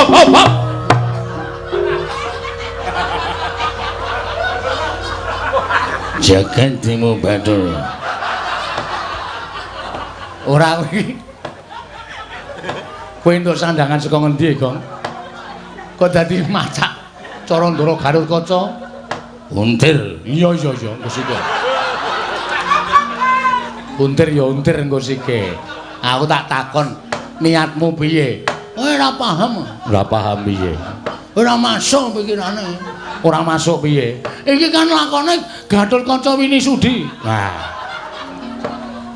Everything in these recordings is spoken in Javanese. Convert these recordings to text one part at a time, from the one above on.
Hop hop hop. Jagan dimu bathul. Ora kuwi. Kowe entuk sandangan saka ngendi, Gong? Kok dadi macak cara Ndara Gatotkaca? Untir. Iya iya iya, engko sike. Untir ya untir engko sike. Aku tak takon, niatmu piye? Kowe ora paham. Ora paham piye? Ora masuk pikirane. Ora masuk piye? Iki kan lakone Gatotkaca Winisudi. Nah.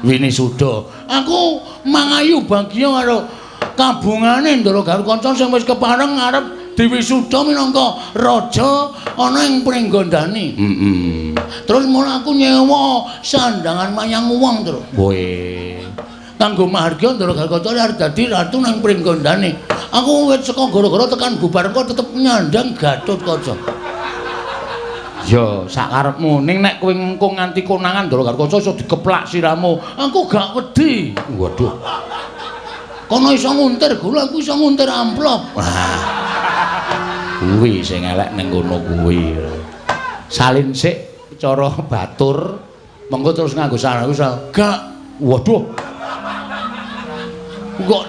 Winisuda. Aku mangayu bagya karo kabungane Ndara Gatotkaca sing wis kepareng arep diwisuda minangka raja ana ing Pringgondani. Heeh. Terus mula aku nyewa sandangan mayang wong, Tru. Kowe kanggo mahargya Ndara Gatotkaca arep dadi ratu nang Pringgondani. Aku wis saka gara-gara tekan bubar kok tetep nyandang Gatotkaca. Ya, sakarepmu. Ning nek kowe ngengkung nganti konangan Ndara Gatotkaca iso dikeplak siramu. Aku gak wedi. Waduh. Kono iso nguntir gula, aku iso nguntir amplop. Wah. Kuwi sing elek ning kono kuwi. Salin sik cara batur, mengko terus nganggo sarung gak. Waduh. Kok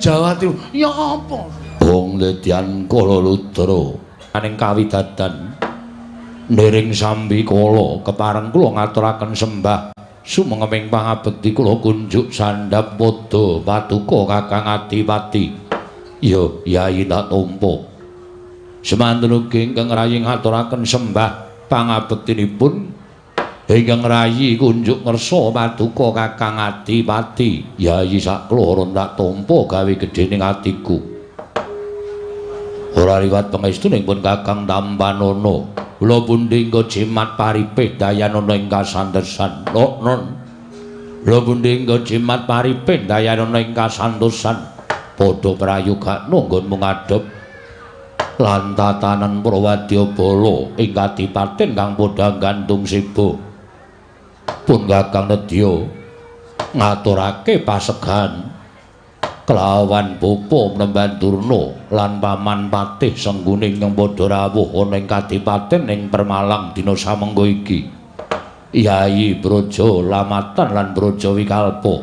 Jawa Timur ya apa? Wong Ledyan Kala Ludra aning kawidadan niring sambi kala kepareng kula ngaturaken sembah sumengeping pangabekti kula kunjuk sandhap padha paduka Kakang Adipati. Ya Yai tak tampa. Semanten ugi ingkang rayi ngaturaken sembah pangabektinipun ingkang rayi kunjuk ngersa paduka Kakang Adipati. Yai sakloron tak tampa gawe gedhening atiku. Ora liwat pangestuning pun Kakang Tampanana. Kula pundi engko jimat paripih dayanana ing kasantosan. Non. Kula pundi engko jimat paripih dayanana ing kasantosan. Padha prayogakna nggonmu ngadhep lan tatanan para wadyabala ing kadipaten kang padha gantung siba. Pun Kakang nedya ngaturake pasegan kelawan Bapa Mnemban Durna lan Paman Patih Sengguning kang padha rawuh ana ing kadipaten ing Permalang dina samengko iki. Yayi Braja Lamatan lan Braja Wikalpa.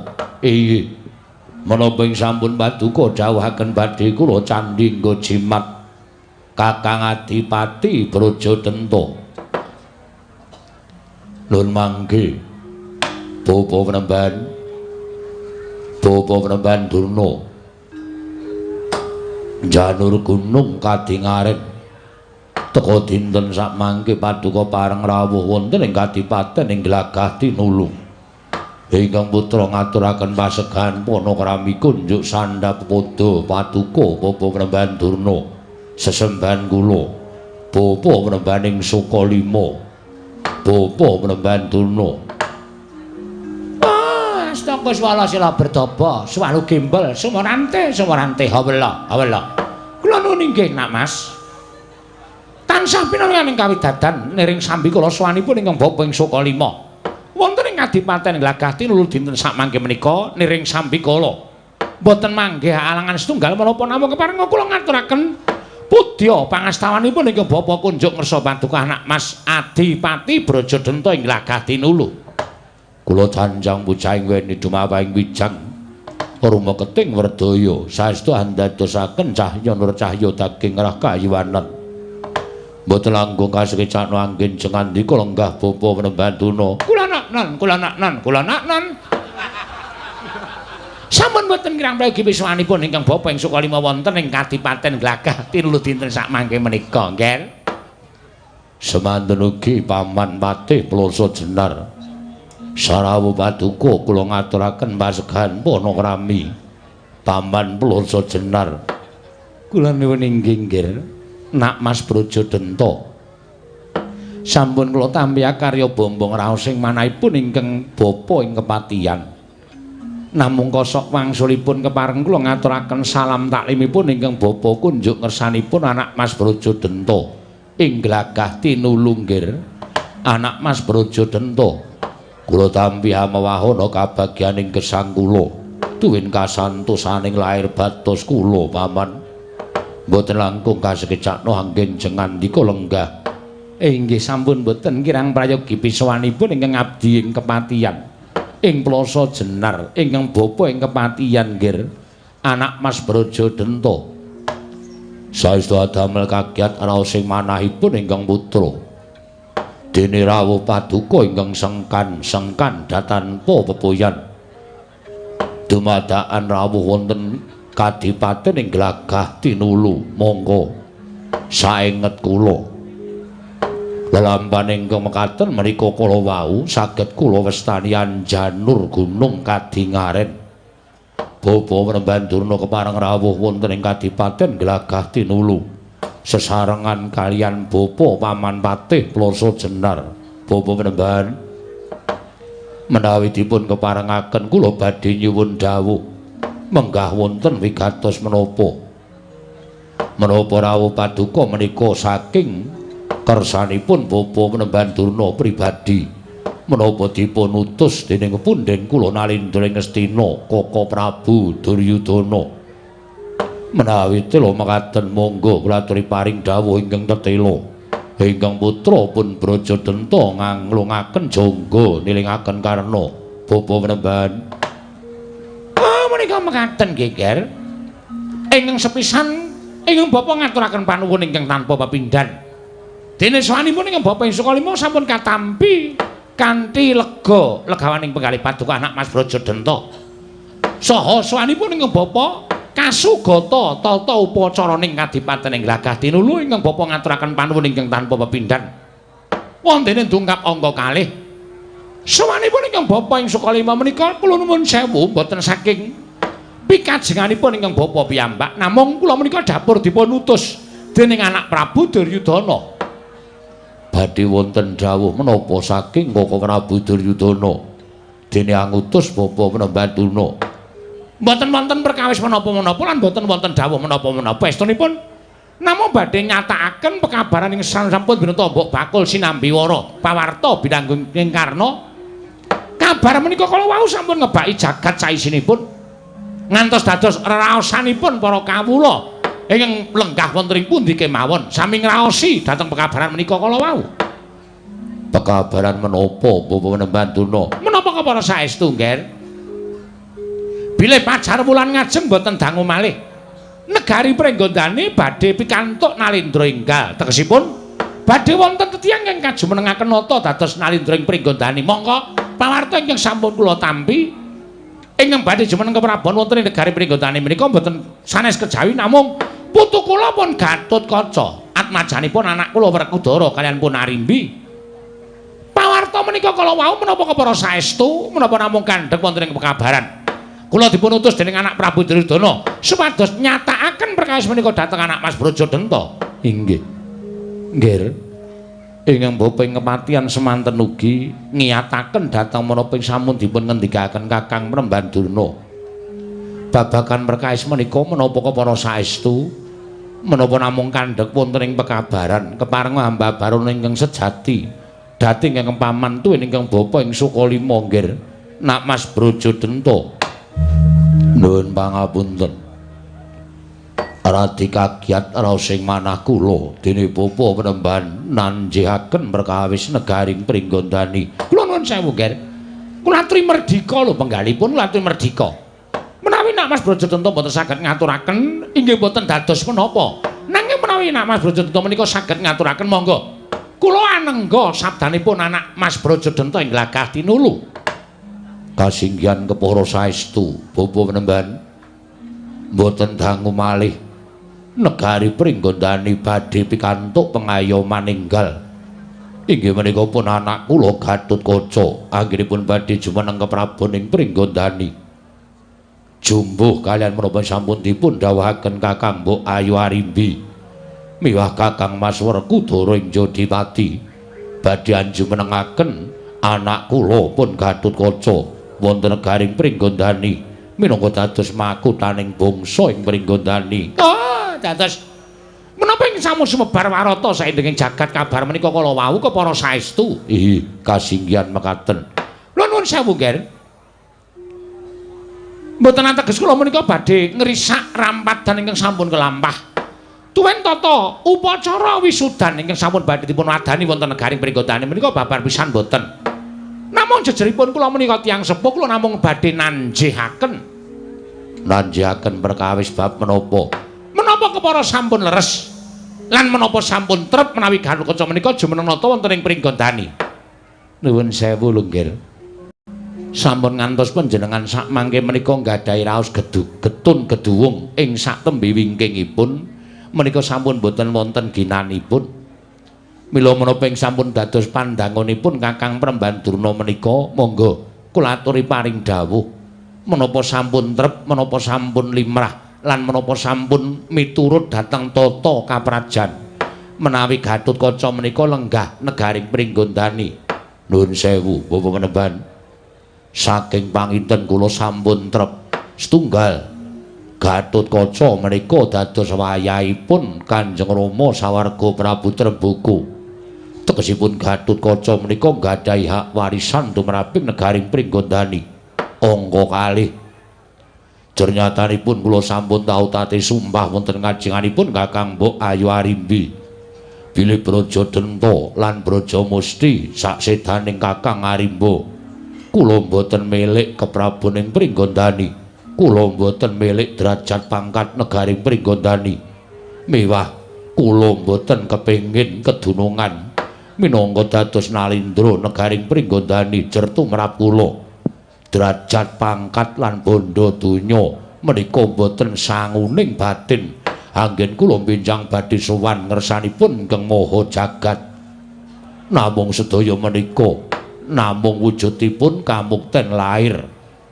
Inggih. Menapa ing sampun paduka dawuhaken badhe kula candhi nggo jimat Kakang Adipati Braja Denta. Nun mangke Bapa Mnemban, Bapa Mnemban Durna janur gunung kadingaren teka dinten sakmangke paduka pareng rawuh wonten ing kadipaten ing Glagah Tinulu. Ingkang putra ngaturaken pasegahan panakrami kunjuk sandhap padha paduka Bapa Mnemban Durna sesembahan kula Bapa Mnembaning Sukalima Bapa Mnemban Durna. Astaka swala sila bertapa swalu gembel sumarante sumarante hawela hawela. Kula nuwun inggih Nak Mas. Tansah pinangan ing kawidadan niring sambi kula sowanipun ingkang Bapa ing Sukalima. Wonten ing kadipaten Glagah Tinulu dinten sakmangke menika niring sambi kala. Mboten manggih alangan setunggal menapa namung keparenga kula ngaturaken pudya pangastawanipun ingkang Bapa kunjuk ngersa paduka Anak Mas Adipati Braja Denta ing Glagah Tinulu. Kula sanjang bocahing weni dumawahing wijang rumeketing werdaya saestu andadosaken cahya nur cahya daging rah kayuwanan. Mboten langkung kasekecakna anggen jengandika lenggah Bapa Mnemban Durna. Kula naknan, kula naknan, kula naknan. Sampun mboten kirang prayogi wiswanipun ingkang Bapa ing Sukalima wonten ing Kadipaten Glagah Tinulu dinten sakmangke menika, nggih. Semanten ugi Paman Patih Ploso Jenar. Sarawu paduka kula ngaturaken pasegahan panakrami Paman Ploso Jenar. Kula nuwun inggih nggih Nak Mas Braja Denta. Sampun kula tampi karya bombong raos ing manahipun ingkang bapa ing kepatihan. Namung kosok wangsulipun kepareng kula ngaturaken salam taklimipun ingkang bapa kunjuk ngersanipun Anak Mas Braja Denta ing Glagah Tinulu nggih. Anak Mas Braja Denta. Kula tampi hamawahana kabagyaning gesang kula tuwin kasantosaning lair batos kula Paman. Mboten langkung kasekecakno anggen jengandika lenggah. Inggih sampun mboten kirang prayogi pisawanipun ingkang abdi ing kepatihan. Ing Plasa Jenar ingkang bapa ing kepatihan nggih anak Mas Brajadenta. Saestu adamel kagiat raos ing manahipun ingkang putra. Dene rawuh paduka ingkang sengkan-sengkan datanpa pepoyan. Dumadakan rawuh wonten kadipaten ing Glagah Tinulu mongko saenget kula. Lelampahan ingkang mekaten menika kala wau saged kula wastani anjanur gunung Kadingaren. Bapa Panembahan Durna kepareng rawuh wonten ing kadipaten Glagah Tinulu sesarengan kalian bapa Paman Patih Plasa Jenar. Bapa Panembahan menawi dipun keparengaken kula badhe nyuwun dawuh menggah wonten wigatos menapa. Menapa rawuh paduka menika saking kersanipun Bapa Panembahan Durna pribadi menapa dipun utus dening punden kula Nalindra ing Ngastina Kaka Prabu Duryudana. Menawi tela mekaten monggo kula aturi paring dawuh ingkang tetela. Ingkang putra pun Brajadenta nganglungaken jangga nilingaken karna. Bapa Panembahan. Ah menika mekaten geger. Ingkang sepisan ingkang bapa ngaturaken panuwun ingkang tanpa pepindhan. Dene sawanipun ingkang bapa ing Sukalima sampun katampi kanthi lega legawaning penggalih paduka anak Mas Brajadenta. Saha sawanipun ingkang bapa kasugata tata upacaraning kadipaten ing Glagah Tinulu ingkang bapa ngaturaken panuwun ingkang tanpa pepindhan. Wontene dungkap angka kalih. Sawanipun ingkang bapa ing Sukalima menika kula nuwun sewu boten saking pikajenganipun ingkang bapa piyambak namung kula menika dapur dipun utus dening anak Prabu Duryudana. Badhe wonten dawuh menapa saking Kaka Prabu Duryudana dene angutus Bapa Panembahan Durna. Mboten wonten perkawis menapa-menapa lan mboten wonten dawuh menapa-menapa estunipun namung badhe nyatakaken pekabaran ing sampun binata mbok bakul sinambi wara pawarta binanggung ing Karna. Kabar menika kala wau sampun ngebaki jagat saisinipun ngantos dados reraosanipun para kawula ingkang lenggah wonten ing pundi kemawon sami ngraosi dhateng pekabaran menika kala wau. Pekabaran menapa Bapa Panembahan Durna? Menapa kepara saestu, Ngger? Bilih pajar wulan ngajeng boten dangu malih. Negari Pringgondani badhe pikantuk Nalindra enggal. Tegesipun badhe wonten tiyang ingkang kajumenengaken nata dados Nalindra ing Pringgondani. Mongko pawarta ingkang sampun kula tampi ingkang badhe jumeneng keprabon wonten ing negari Pringgondani menika boten sanes kejawi namung putu kula pun Gatotkaca, atmajanipun anak kula Werkudara kaliyan pun Arimbi. Pawarta menika kala wau menapa kepara saestu, menapa namung kandhek wonten ing pekabaran. Kula dipun utus dening anak Prabu Duryudana supados nyatakaken perkawis menika dhateng anak Mas Brajadenta. Inggih. Nggih. Ingkang bapa ing kepatihan semanten ugi ngiyataken dhateng menapa ing sampun dipun ngendikaken Kakang Panembahan Durna. Babagan perkawis menika menapa kepara saestu menapa namung kandhek wonten ing pekabaran kepareng hamba barana ingkang sejati dhateng ingkang paman tuwin ingkang bapa ing Sukalima nggih nak Mas Brajadenta. Nuwun pangapunten. Radi kagiat raos ing manah kula dene bapa Panembahan nanjihaken perkawis negaring Pringgondani. Kula nuwun sewu nggih. Kula aturi merdika lho penggalipun kula aturi merdika. Menawi nak Mas Brajadenta mboten saged ngaturaken inggih mboten dados menapa. Nanging menawi nak Mas Brajadenta menika saged ngaturaken monggo. Kula anengga sabdanipun anak Mas Brajadenta ing Glagah Tinulu. Kasinggihan kepara saestu Bapa Panembahan mboten dangu malih negari Pringgondani badhe pikantuk pengayoman enggal. Inggih menika pun anak kula Gatotkaca anggenipun badhe jumeneng keprabon ing Pringgondani. Jumbuh kalian menapa sampun dipun dawuhaken Kakang Mbok Ayu Arimbi miwah Kakang Mas Werkudara ing Jodipati badhe anjumenengaken anak kula pun Gatotkaca wonten negaring Pringgondani minangka dados makuthaning bangsa ing Pringgondani. Oh, dados menapa ing sampun sumebar warata saindenging jagat kabar menika kala wau kepara saestu. Ih, kasinggihan mekaten. Kula nuwun sewu, Ngger. Mboten ateges kula menika badhe ngrisak rampadan ingkang sampun kelampah. Tuwin tata upacara wisudan ingkang sampun badhe dipun wadani wonten negaring Pringgondani menika babar pisan boten. Namung jejeripun kula menika tiyang sepuh kula namung badhe nanjihaken. Nanjihaken perkawis bab menapa? Menapa kepara sampun leres lan menapa sampun trep menawi Gatotkaca menika jumeneng nata wonten ing Pringgondani. Nuwun sewu lho nggih. Sampun ngantos panjenengan sak mangke menika nggadahi raos getun geduwung ing sak tembe wingkingipun menika sampun boten wonten ginanipun. Mila menapa ing sampun dados pandangunipun Kakang Premban Durna menika monggo kula aturi paring dawuh menapa sampun trep, menapa sampun limrah lan menapa sampun miturut dhateng tata kaprajan menawi Gatotkaca menika lenggah negaring Pringgondani. Nuwun sewu Bapak Penemban, saking panginten kula sampun trep setunggal Gatotkaca menika dados wayahipun Kanjeng Rama sawarga Prabu Tremboko. Tegesipun Gatotkaca menika nggadahi hak warisan tumraping negaring Pringgondani. Angka kalih jernyatanipun kula sampun tau tate sumpah wonten ngajenganipun Kakang Mbok Ayu Arimbi bilih Braja Denta lan Braja Musti saksedaning Kakang Arimba. Kula mboten milik keprabuning Pringgondani. Kula mboten milik derajat pangkat negaring Pringgondani. Mewah kula mboten kepengin kedunungan minangka dados nalindra negaring Pringgondani jer tumrap kula. Derajat pangkat lan bondo donya menika mboten sanguning batin. Anggen kula benjang badhe sowan ngersanipun Ingkang Maha Jagat. Namung sedaya menika namung wujudipun kamukten lair.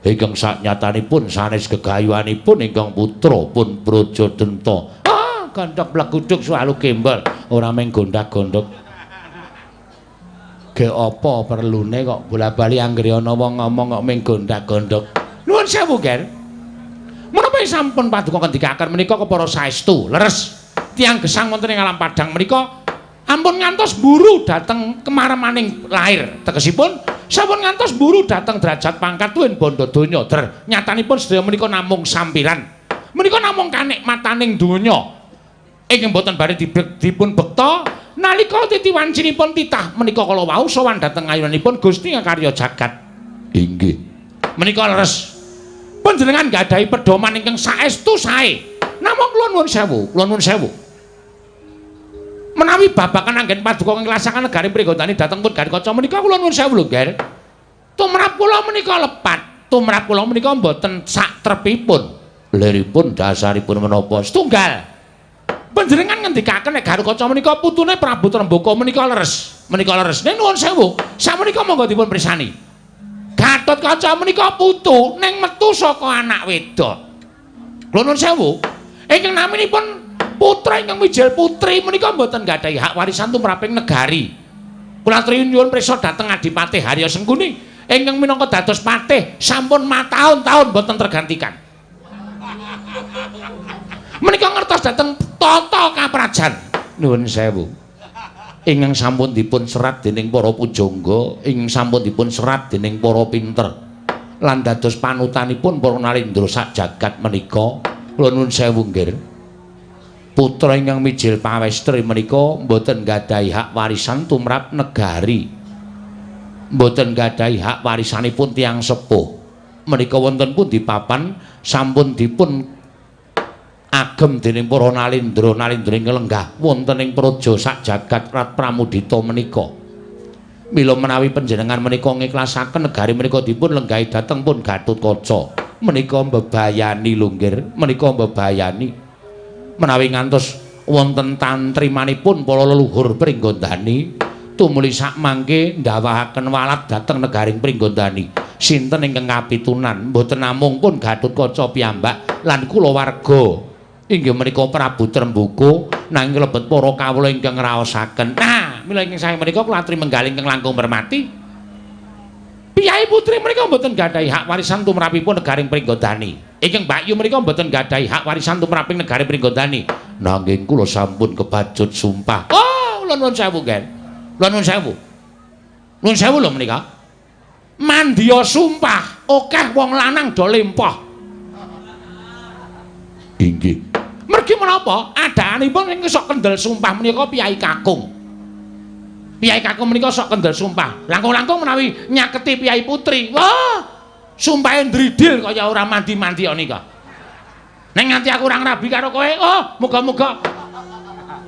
Ingkang saknyatanipun sanes gegayuhanipun ingkang putra pun Braja Denta. Ah, gondhok bleguduk suwalu gembol, ora mung gondhak-gondhok. Ge apa perlune kok bola-bali anggere ana wong ngomong kok mung gondhak-gondhok. Nuwun sewu, Ger. Menapa sampun paduka ngendikaken menika kepara saestu, leres. Tiyang gesang wonten ing alam padhang menika ampun ngantos mburu dhateng kemaremaning lair. Tegesipun sampun ngantos mburu dhateng derajat pangkat tuwin bondo donya. Der nyatanipun sedaya menika namung sampiran. Menika namung kanikmataning donya. Ingkang boten badhe dipun bekta nalika titi wancinipun titah menika kala wau sowan dhateng ayunanipun Gusti Ngakarya Jagat. Inggih. Menika leres. Panjenengan nggadahi pedoman ingkang saestu sae. Namung kula nuwun sewu, kula nuwun sewu. Menawi babagan anggen paduka nglasaken negari Pringgondani dhateng pun Gatotkaca menika kula nuwun sewu lho, Ger. Tumrap kula menika lepat, tumrap kula menika mboten sak trepipun. Liripun dasaripun menapa? Setunggal. Panjenengan ngendikaken nek Gatotkaca menika putune Prabu Tremboko menika leres, menika leres. Ning nuwun sewu, sakmenika monggo dipun pirsani. Gatotkaca menika putu ning metu saka anak wedok. Kula nuwun sewu, ingkang naminipun putra ingkang mijil putri menika mboten nggadahi hak warisan tumraping negari. Kula aturi nyuwun prisa dhateng Adipati Harya Sengkuni ingkang minangka dados patih sampun mataun-taun mboten tergantikan. Menika ngertos dhateng tata kaprajan. Nuwun sewu. Ingkang sampun dipun serat dening para pujangga, ingkang sampun dipun serat dening para pinter lan dados panutanipun para nalindra sak jagat menika. Kula nuwun sewu nggih. Putra ingkang mijil pawestri menika mboten nggadahi hak warisan tumrap negari. Mboten nggadahi hak warisanipun tiyang sepuh. Menika wonten pundi papan sampun dipun agem dening para nalindra-nalindra ing lenggah wonten ing praja sak jagat Rat Pramudita menika. Mila menawi panjenengan menika ngiklasaken negari menika dipun lenggahi dhateng pun Gatotkaca. Menika mbebayani lho nggih, menika mbebayani. Menawi ngantos wonten tantrimanipun para leluhur Pringgondani tumuli sak mangke ndawahaken walad dhateng negaring Pringgondani. Sinten ingkang kapitunan mboten namung pun Gatotkaca piyambak lan kulawarga inggih menika Prabu Tremboko nanging lebet para kawula ingkang ngraosaken. Nah, mila ingkang sae menika kula aturi menggal ingkang langkung mermati. Piyai putri menika mboten nggadahi hak warisan tumrapipun negaring Pringgondani. Ingkang mbakyu menika mboten nggadahi hak warisan tumraping negari Pringgondani. Nanging kula sampun kebacut sumpah. Oh, kula nuwun sewu, Gen. Kula nuwun sewu. Nuwun sewu lho menika. Mandya sumpah, akeh wong lanang do lempoh. Inggih. Mergo Amargi menapa? Adaanipun ing sok kendel sumpah menika piyai kakung. Piyai kakung menika sok kendel sumpah. Langkung-langkung menawi nyaketi piyai putri. Wah, sumpahe ndridil kaya ora mandi-mandi nika. Nek nganti aku ora ngrabi karo kowe, oh, muga-muga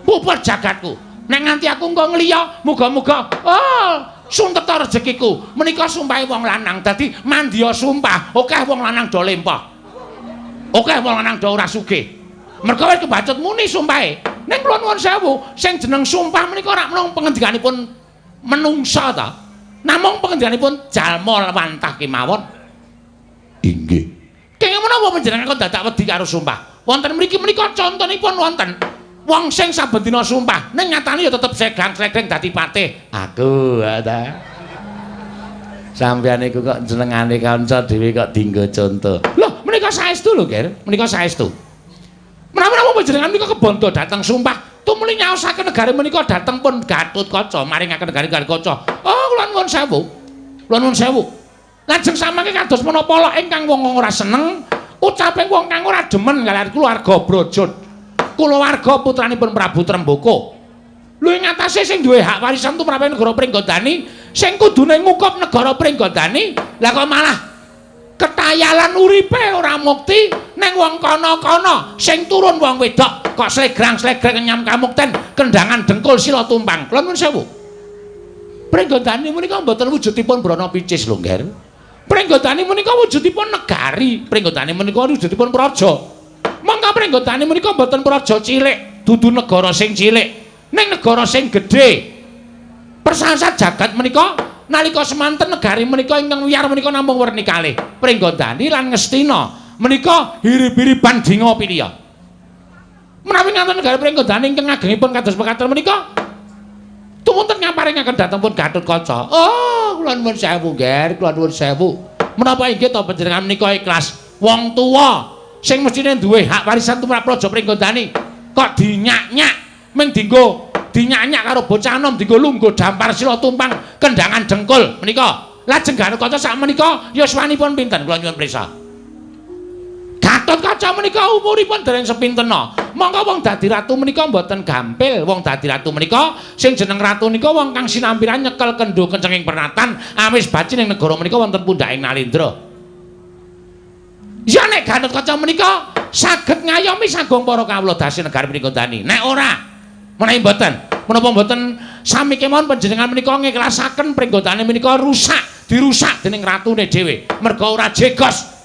puput jagatku. Nek nganti aku engko ngliya, muga-muga oh, sunteta rezekiku. Menika sumpahe wong lanang. Dadi mandya sumpah, akeh wong lanang do lempah. Akeh wong lanang do ora sugih. Merga wis kebacut muni sumpahe. Ning kula nuwun sewu, sing jeneng sumpah menika ora mung pengendikanipun menungsa ta. Namung pengendikanipun jalma wantah kemawon. Inggih. Kenging menapa panjenengan kok dadak wedi karo sumpah? Wonten mriki menika contonipun wonten wong sing saben dina sumpah, ning nyatane ya tetep segang-slegeng dadi patih. Aku ta. Sampeyan iku kok jenengane kanca dhewe kok dienggo conto. Lho, menika saestu lho, Ger. Menika saestu. Menawi panjenengan menika kebandha dhateng sumpah, tumuli nyaosaken negari menika dhateng pun Gatotkaca, maringaken negari Gatotkaca. Oh, kula nuwun sewu. Kula nuwun sewu. Lajeng samangke kados menapa lok ingkang wong ora seneng, ucaping wong kang ora demen kaliyan keluarga Braja. Kulawarga putranipun Prabu Trembaka. Lho ing atase sing duwe hak warisan tumrap negara Pringgondani, sing kudune ngukup negara Pringgondani, lah kok malah ketayalan uripe ora mukti ning wong kono-kono sing turun wong wedok kok slegrang-slegreng nyam kamukten kendangan dengkul sila tumpang. Kula nuwun sewu. Pringgondani menika mboten wujudipun brana picis lho, Ngger. Pringgondani menika wujudipun negari, Pringgondani menika wujudipun praja. Mongko Pringgondani menika mboten praja cilik, dudu negara sing cilik, ning negara sing gedhe. Persasat jagat menika nalika semanten negari menika ingkang wiyar menika namung werni kalih, Pringgondani lan Ngastina menika hirip-hiripan dinga piliya. Menawi nganten negari Pringgondani ingkang agengipun kados mekaten menika tumunten ngaparingaken dhateng pun Gatotkaca. Oh, kula nuwun sewu, Ngger, kula nuwun sewu. Menapa inggih to panjenengan menika ikhlas wong tuwa sing mestine duwe hak warisan tumrap Praja Pringgondani kok dinyak-nyak ming dienggo dinyak-nyak karo bocah enom dienggo lungguh dampar sila tumpang kendangan dengkul menika. Lajeng Gatotkaca sak menika yuswanipun pinten kula nyuwun prisa? Gatotkaca menika umuripun dereng sepintena. Mongko wong dadi ratu menika mboten gampil. Wong dadi ratu menika sing jeneng ratu nika wong kang sinampiran nyekel kendho kencenging pernatan awis baci ning negara menika wonten pundhaking Nalendra. Ya nek Gatotkaca menika saged ngayomi sagung para kawula dasi negari Pringgondani. Nek ora menawi mboten, menapa mboten sami kemawon panjenengan menika ngiklasaken Pringgondani menika rusak, dirusak dening ratune dhewe merga ora jegos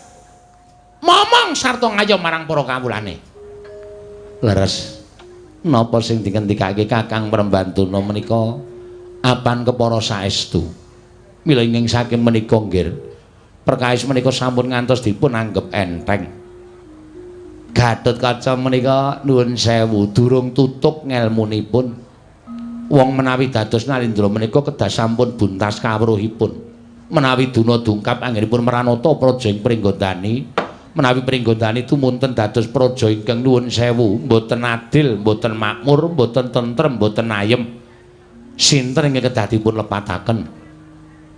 momong sarta ngayom marang para kawulane. Leres. Napa sing dingendikake Kakang Prembantuna menika apan kepara saestu. Mila ingkang saking menika nggih, perkawis menika sampun ngantos dipun anggep enteng. Gatotkaca menika nuwun sewu durung tutuk ngelmunipun. Wong menawi dados Nalendra menika kedah sampun buntas kawruhipun. Menawi duna dungkap anggenipun mranata praja ing Pringgondani, menawi Pringgondani tumunten dados praja ingkang nuwun sewu mboten adil, mboten makmur, mboten tentrem, mboten ayem. Sinten ingkang kedah dipun lepataken?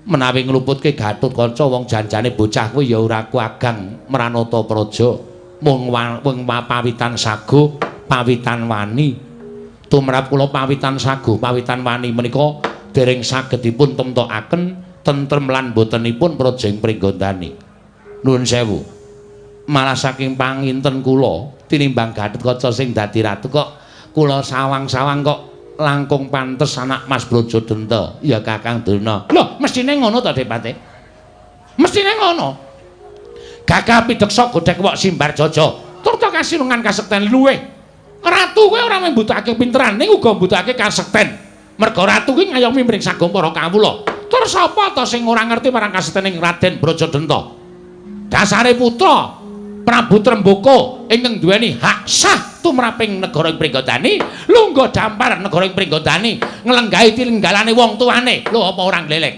Menawi ngluputke Gatotkaca wong janjane bocah kuwi ya ora kuagang mranata praja, mung wong pawitan sago, pawitan wani. Tumrap kula pawitan sago, pawitan wani menika dereng saged dipun temtokaken tentrem lan botenipun praja ing Pringgondani. Nuwun sewu. Malah saking panginten kula tinimbang Gatotkaca sing dadi ratu kok kula sawang-sawang kok langkung pantes anak Mas Brajadenta ya Kakang Durna. Lho, mestine ngono to, Depate? Mestine ngono. Gagah pideksa godhek wok simbar jaja, turta kasinungan kasekten luwih. Ratu kuwi ora mung mbutuhake pinteran, ning uga mbutuhake kasekten. Merga ratu kuwi ngayomi mring sagung para kawula. Tur sapa to sing ora ngerti marang kasektening Raden Brajadenta? Dasare putra Prabu Trembaka ingkang duweni hak sah tumraping negara ing Pringgondani, lungguh dampar negara ing Pringgondani, nglenggahi tilenggalane wong tuane. Lho apa ora ngleleng?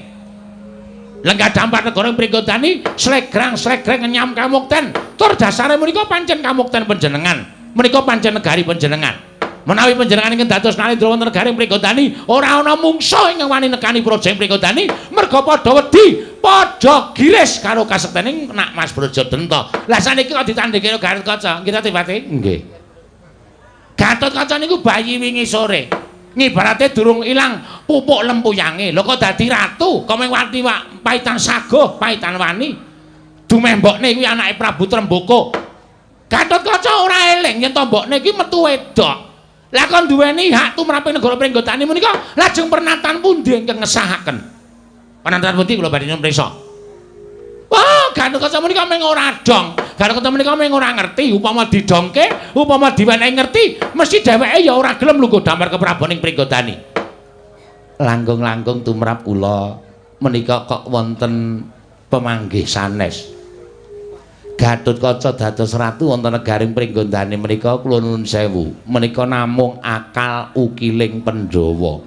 Lenggah dampar negara ing Pringgondani, slegrang-slegreng ngenyam kamukten. Tur dasare menika pancen kamukten panjenengan. Menika pancen negari panjenengan. Menawi panjenengan ingkang dados Nalendra wonten negari Pringgondani, ora ana mungsuh ingkang wani nekani praja ing Pringgondani, merga padha wedi, padha giris karo kasektening Nak Mas Brajadenta. Lah saniki kok ditandhingi karo Gatotkaca, nggih ta Depati? Nggih. Gatotkaca niku bayi wingi sore. Ngibarate durung ilang pupuk lempuyange. Lho kok dadi ratu? Kok mung wati paitan sagoh, paitan wani. Dumeh mbokne kuwi anake Prabu Tremboko. Gatotkaca ora eling yen to mbokne iki metu wedok. Lah kon duweni hak tumraping negara Pringgondani menika lajeng pernatan pundi ingkang ngesahaken? Pernatan pundi kula badhe nyuwun prisa? Wah, Gatotkaca menika mung ora dong. Gatotkaca menika mung ora ngerti upama didongke, upama diwenehi ngerti, mesti dheweke ya ora gelem lungguh damar keprabon ing Pringgondani. Langkung-langkung tumrap kula menika kok wonten pemanggih sanes. Gatotkaca dados ratu wonten negaring Pringgondani menika kula nuwun sewu. Menika namung akal ukiling Pandhawa.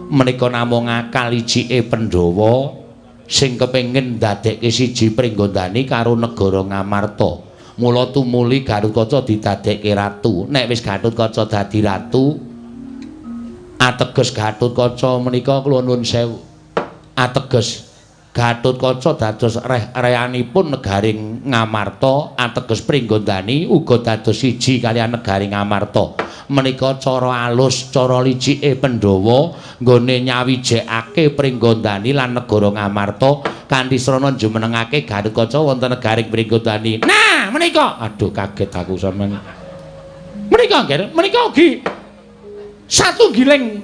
Menika namung akal icike Pandhawa sing kepengin ndadekke siji Pringgondani karo negara Ngamarta. Mula tumuli Gatotkaca didadekke ratu. Nek wis Gatotkaca dadi ratu, ateges Gatotkaca menika kula nuwun sewu. Ateges Gatotkaca dados reh-rehanipun negaring Ngamarta, ateges Pringgondani uga dados siji kaliyan negari Ngamarta. Menika cara alus, cara licike Pandhawa nggone nyawijekake Pringgondani lan negara Ngamarta kanthi srana jumenengake Gatotkaca wonten negaring Pringgondani. Nah, menika aduh kaget aku sampeyan. Menika nggih, menika ugi satunggiling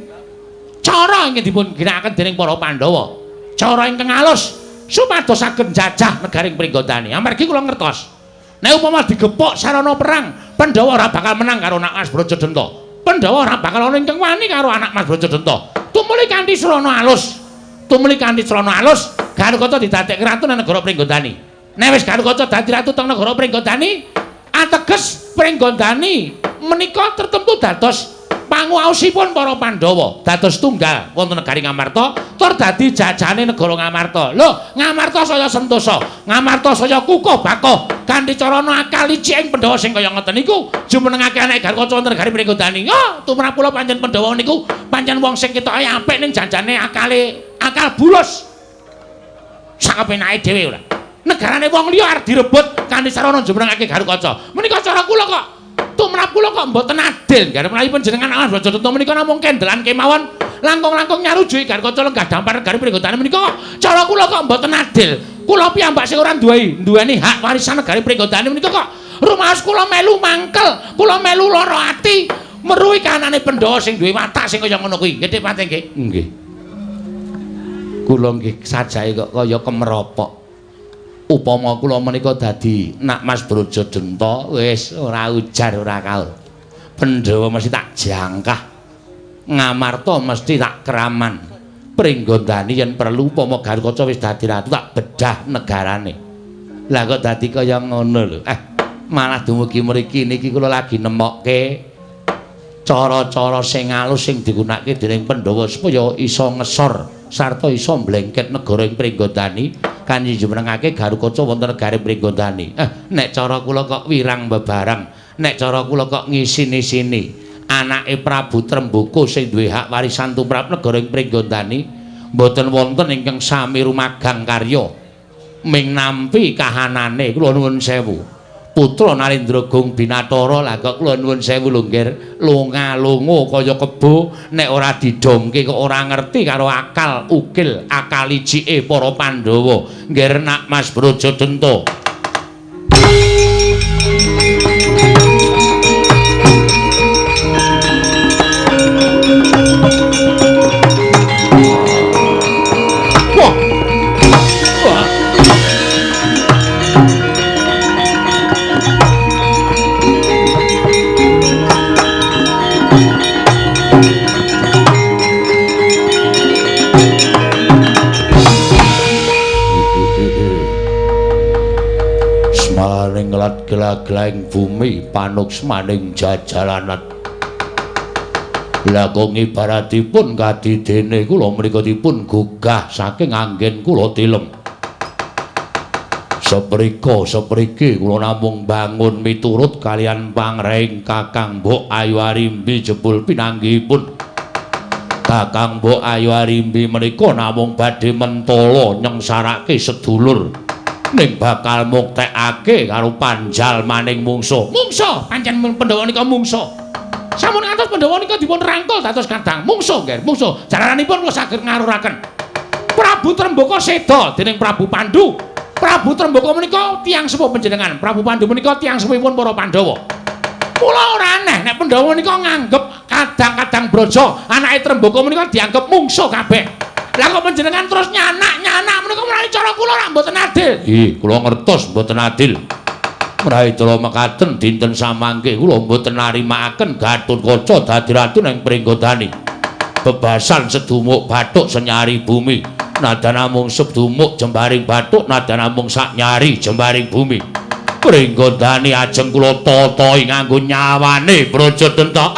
cara ingkang dipun ginakaken dening para Pandhawa. Cara ingkang alus supados saged njajah negaring Pringgondani. Amargi kula ngertos. Nek upama digepuk sarana perang, Pandhawa ora bakal menang karo anak Mas Brajadenta. Pandhawa ora bakal ana ingkang wani karo anak Mas Brajadenta. Tumuli kanthi srana alus. Tumuli kanthi srana alus, Gatotkaca didadekke ratu nang negara Pringgondani. Nek wis Gatotkaca dadi ratu teng negara Pringgondani, ateges Pringgondani menika tertentu dados panguwaosipun para Pandhawa, dados tunggal wonten negari Ngamarta, tur dadi jajahane negara Ngamarta. Lho, Ngamarta saya sentosa, Ngamarta saya kukuh bakoh kanthi carana akal licik ing Pandhawa sing kaya ngoten niku jumenengake anake Gatotkaca wonten negari Pringgondani. Oh, tumrap kula pancen Pandhawa niku pancen wong sing ketoke apik ning janjane akale akal bulus. Sakapenake dhewe ora. Negarane wong liya arep direbut kanthi sarana jumenengake Gatotkaca. Menika cara kula kok tumrap kula kok mboten adil. Garep menawi panjenengan Mas Brajadenta menika namung kendelan kemawon langkung-langkung nyarujuki Gatotkaca lenggah dampar negari Pringgondani menika kok cara kula kok mboten adil. Kula piyambak sing ora duweni hak warisan negari Pringgondani menika kok rumaos kula melu mangkel, kula melu lara ati meruhi kahanane Pandhawa sing duwe watak sing kaya ngono kuwi. Nggih Dik Patih nggih. Nggih. Kula nggih sajake kok kaya kemeropok. Upama kula menika dadi nak Mas Brajadenta wis ora ujar ora kaur. Pandhawa mesti tak jangkah. Ngamarta mesti tak keraman. Pringgondani yen perlu upama Gatotkaca wis dadi ratu tak bedah negarane. Lah kok dadi kaya ngono lho. Malah dumugi mriki niki kula lagi nemokke cara-cara sing alus sing digunakake dening Pandhawa supaya iso ngesor sarta iso mblengket negara ing Pringgondani kanthi jumenengake Gatotkaca wonten negari Pringgondani. Nek cara kula kok wirang bebareng, nek cara kula kok ngisini-sini anake Prabu Tremboko sing duwe hak warisan tumrap negara ing Pringgondani mboten wonten ingkang sami rumagang karya ming nampi kahanane. Kula nuwun sewu. Putra Narendra Gung Binatara lah kok kula nuwun sewu lho nggih, lunga-lunga kaya kebo nek ora didongke kok ora ngerti karo akal ukil akal licike para Pandhawa. Nggih nak Mas Brajadenta. Wah. Wah. Smaring lat gelaglaing bumi panuksmaning jajalanan. Lah kok ngibaratipun kadidene kula mriku dipun gugah saking anggen kula tilem. Seprika sepriki kula namung bangun miturut kaliyan pangreing Kakang Mbok Ayu Arimbi jebul pinanggihipun. Kakang Mbok Ayu Arimbi menika namung badhe mentala nyengsarake sedulur ning bakal muktekake karo panjal maning mungsuh. Mungsuh, pancen Pandhawa nika mungsuh. Sampun ngantos Pandhawa nika dipun rangkul dados kadang mungsuh nggih, mungsuh. Jalaranipun kula saged ngaruraken. Prabu Trembaka seda dening Prabu Pandu. Prabu Trembaka menika tiyang sepuh panjenengan. Prabu Pandu menika tiyang sepuhipun para Pandhawa. Mula ora aneh nek Pandhawa menika nganggep kadang-kadang Braja anake Trembaka menika dianggep mungsuh kabeh. Lah kok panjenengan terus nyanak-nyanak menika menawi cara kula ora mboten adil. Nggih, kula ngertos mboten adil. Menawi cara mekaten dinten samangke kula mboten narimakaken Gatotkaca dadi ratu ing Pringgondani. Bebasan sedumuk bathuk senyari bumi. Nadan namung sedumuk jembaring bathuk, nadan namung sak nyari jembaring bumi. Pringgondani ajeng kula tatahi nganggo nyawane Brajadenta.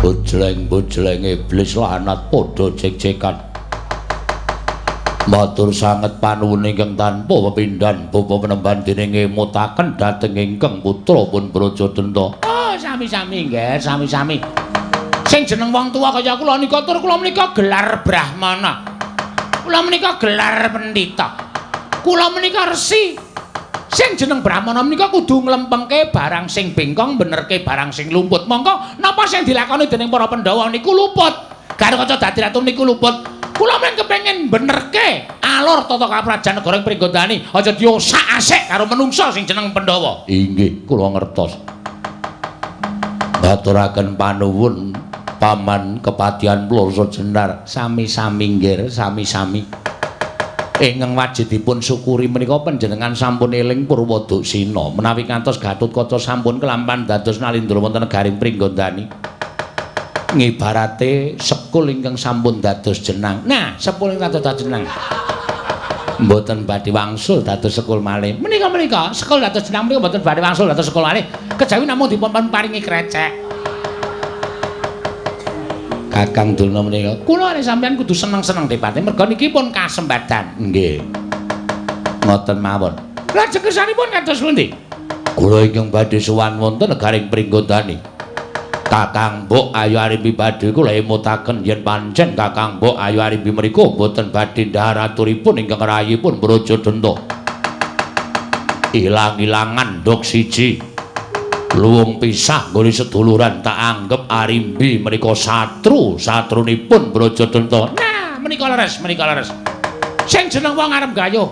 Bojleng-bojleng iblis lanat padha jek-jekan. Matur sanget panuwun ingkang tanpa pepindhan bapa penemban dening ngemutaken dhateng ingkang putra pun Brajadenta. Oh, sami-sami nggih, sami-sami. Sing jeneng wong tuwa kaya kula nika tur kula menika gelar brahmana. Kula menika gelar pendhita. Kula menika resi. Sing jeneng brahmana menika kudu nglempengke barang sing bengkong, benerke barang sing lumput. Mongko napa sing dilakoni dening para Pandhawa niku luput. Gatotkaca dadi ratu niku luput. Kula men kepengin benerke alur tata kaprajan negara ing Pringgondani, aja diosak-asik karo menungsa sing jeneng Pandhawa. Inggih, kula ngertos. Ngaturaken panuwun paman kepatihan Ploso Jenar. Sami-sami nggih, sami-sami. Ingkang wajib dipun syukuri menika panjenengan sampun eling Purwoduksina menawi ngantos Gatotkaca sampun kelampan dados nalindra wonten negaring Pringgondani. Ngibarate sekul ingkang sampun dados jenang. Nah, sekul ingkang dados jenang mboten badhe wangsul dados sekul malih. Menika-menika sekul dados jenang menika mboten badhe wangsul dados sekul malih. Kejawi namung dipun paringi krecek. Kakang Durna menika kula arep sampeyan kudu seneng-seneng depate merga niki pun kasembadan. Nggih. Ngoten mawon. Lajeng kersanipun kados pundi? Kula ingkang badhe sowan wonten negaring Pringgondani. Kakang Mbok Ayu Arimbi badhe kula emutaken yen pancen Kakang Mbok Ayu Arimbi menika mboten badhe ndhahar aturipun ingkang rayipun Brajadenta. Ilang-ilangan nduk siji. Luwung pisah nggone seduluran tak anggep Arimbi menika satru satrunipun Brajadenta. Nah, menika leres, menika leres. Sing jeneng wong arep gayuh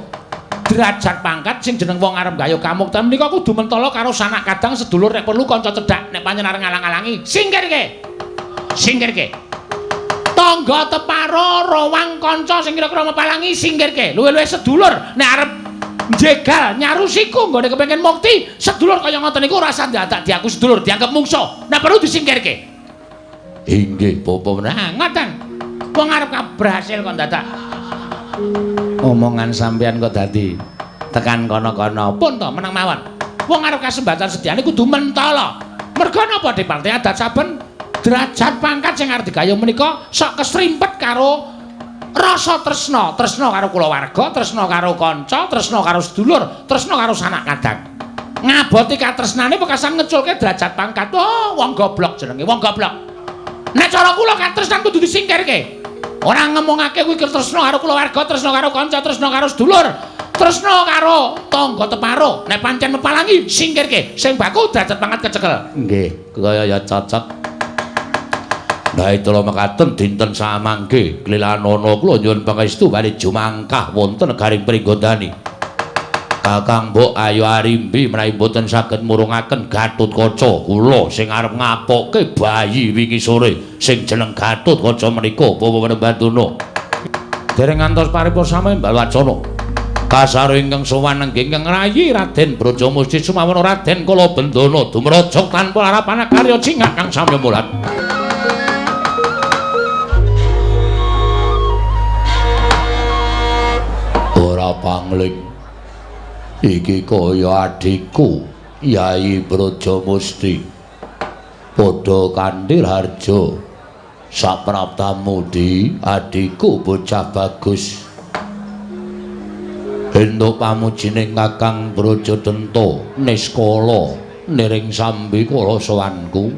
derajat pangkat, sing jeneng wong arep gayuh kamuktan menika kudu mentala karo sanak kadang sedulur nek perlu kanca cedhak nek pancen arep ngalang-alangi singkirke. Singkirke. Tangga teparo rawang kanca sing kira-kira mepalangi singkirke. Luwih-luwih sedulur nek arep jegal nyarusiku nggone kepengin mukti sedulur kaya ngoten niku ora usah ndadak diaku sedulur dianggep mungsuh nek perlu disingkirke. Inggih bapa. Nah ngoten wong arep berhasil kok ndadak omongan sampean kok dadi tekan kono-kono. Pun to meneng mawon. Wong arep kasembatan sediane kudu mentala. Merga napa diparte adat saben derajat pangkat sing arep digayuh menika sok kesrimpet karo rasa tresna, tresna karo kulawarga, tresna karo kanca, tresna karo sedulur, tresna karo sanak kadang. Ngaboti katresnane pekasan ngeculke derajat pangkat. Oh, wong goblok jenenge, wong goblok. Nek cara kula katresnan kudu disingkirke. Ora ngomongake kuwi tresna karo kulawarga, tresna karo kanca, tresna karo sedulur, tresna karo tangga teparo. Nek pancen mepalangi singkirke, sing baku derajat pangkat kecekel. Nggih, kaya ya cocok. Nah itulah mekaten dinten samangke klilanana kula nyuwun pangestu badhe jumangkah wonten negaring Pringgondani. Kakang Mbok Ayu Arimbi menawi mboten saged murungaken Gatotkaca kula sing arep ngapokke bayi wingi sore sing jeneng Gatotkaca menika Bapak Penemban Durna. Dereng ngantos paripursa sami mbal wacana. Kasaro ingkang sowan nenggih ingkang rayi Raden Brajamusti sumawana Raden Kalabendana dumraja tanpa harapan karya cingak kang samya mulat. Ora pangling iki kaya adhiku Yai Brajamusti padha kanthi harja sapraptamu di adhiku bocah bagus. Entuk pamujining Kakang Brajadenta niskala niring sambi kala sowanku.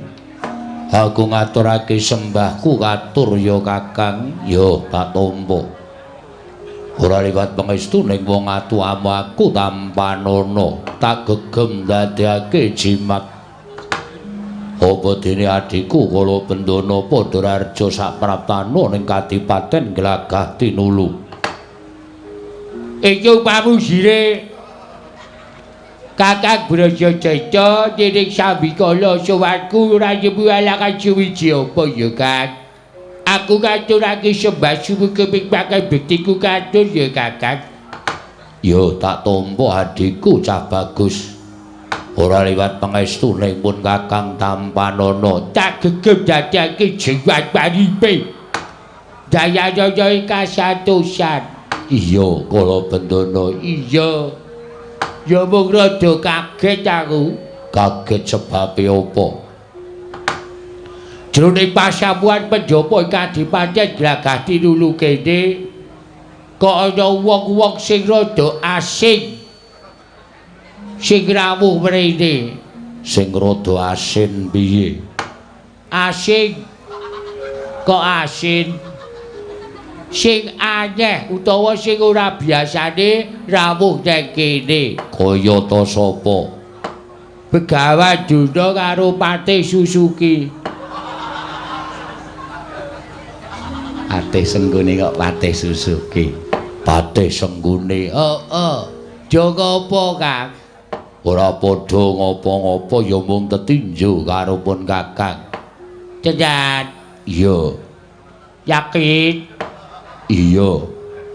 Aku ngaturake sembahku katur ya Kakang, ya tak tampa. Ora liwat pangestuning wong atuamu aku tampanana, tak gegem ndadekake jimat. Apa dene adhiku Kalabendana padha rarja sapraptana ning kadipaten Glagah Tinulu. Iki pamujine Kakang Brajadenta niring sambikala sowanku ora nyemu alakan suwiji apa ya Kang. Aku ngaturake sembah sumukeping bektiku katur ya Kakang. Ya tak tampa adhiku cah bagus. Ora liwat pangestune pun Kakang tampanana, tak gegem dadake jiwat paripe. Dayana kasatosan. Iya Kalabendana, iya. Ya mung rada kaget aku. Kaget sebabe apa? Jroning pasamuan penjapa kadipaten Glagah Tinulu kene kok ana wong-wong sing rada asing sing rawuh mrene. Sing rada asin piye? Asing kok asin? Sing aneh utawa sing ora biasane rawuh nang kene. Kaya ta sapa? Begawan Durna karo Patih Susuki. Patih Senggune kok Patih Susuki. Patih Senggune. Heeh. Joko apa, Kang? Ora padha ngapa-ngapa ya mung tetinju karo pun Kakang. Tenan. Iya. Yakin? Iya.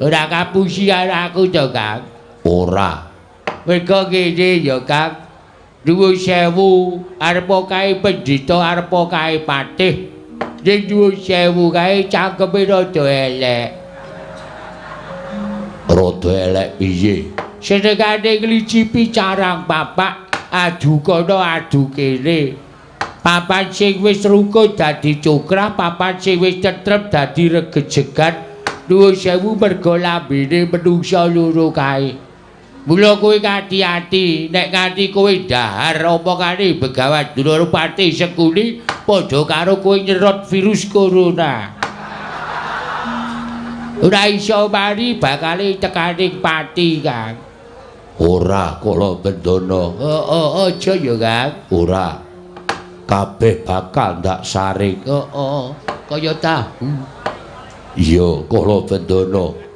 Ora kapusi karo aku to, Kang? Ora. Mergo ngene ya, Kang. Nuwun sewu arepa kae pendhita arepa kae patih. Ning nuwun sewu kae cangkeme rada elek. Rada elek piye? Senengane nglicipi carang papak, adu kono adu kene. Papan sing wis rukun dadi cokrah, papan sing wis tetrem dadi regejegan. Nuwun sewu merga lambene menungsa loro kae. Mula kowe ati-ati nek nganti kowe dahar omongane Begawan Durna Patih Sengkuni padha karo kowe nyerot virus corona. Ora iso mari bakale tekaning pati, Kang. Ora Kalabendana. Heeh, aja ya, Kang. Ora. Kabeh bakal ndak saring. Heeh, kaya tahu. Iya, Kalabendana.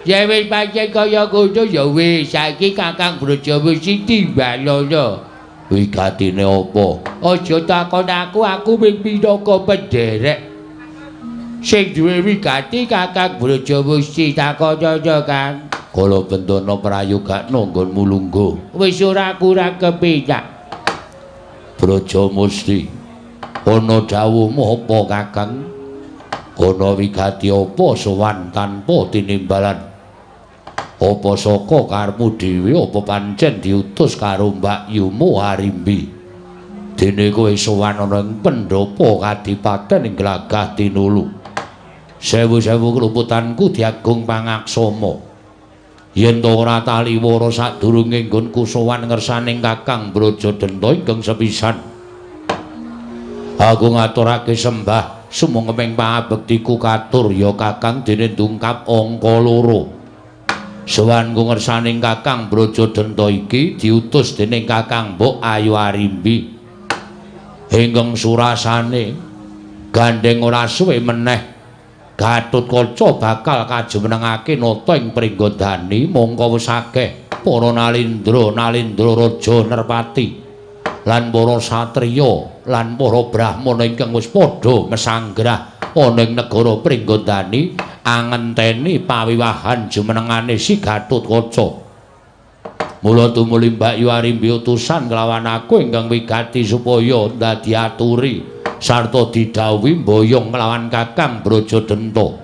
Ya wis pancen kaya ngono ya wis, saiki Kakang Brajamusti timbalono. Wigatine apa? Aja takon aku, aku mung minangka penderek. Sing duwe wigati Kakang Brajamusti takonono, Kang. Kalabendana prayogakno nggonmu lungguh. Wis ora kurang kepenak. Brajamusti, ana dawuhmu apa, Kakang? Ana wigati apa sowan tanpa tinimbalan? Apa saka karepmu dhewe apa pancen diutus karo mbakyumu Arimbi? Dene kowe sowan ana ing pendhapa kadipaten ing Glagah Tinulu. Sewu-sewu kluputanku diagung pangaksama. Yen to ora taliwara sadurunge nggonku sowan ngersaning Kakang Brajadenta ingkang sepisan. Aku ngaturake sembah sumangga pangabektiku katur ya Kakang dene ndungkap angka 2. Sowanku ngersaning Kakang Brajadenta iki diutus dening Kakang Mbok Ayu Arimbi. Ingkang surasane gandeng ora suwe meneh Gatotkaca bakal kajumenengake nata ing Pringgondani mongko wis akeh para nalindra nalindra raja nerpati lan para satriya lan para brahmana ingkang wis padha mesanggrah ana ing negara Pringgondani angenteni pawiwahan jumenengane si Gatotkaca. Mula tumuli Mbak Yu Arimbi utusan kelawan aku ingkang wigati supaya dadi aturi sarta didhawuhi mboyong kelawan Kakang Brajadenta.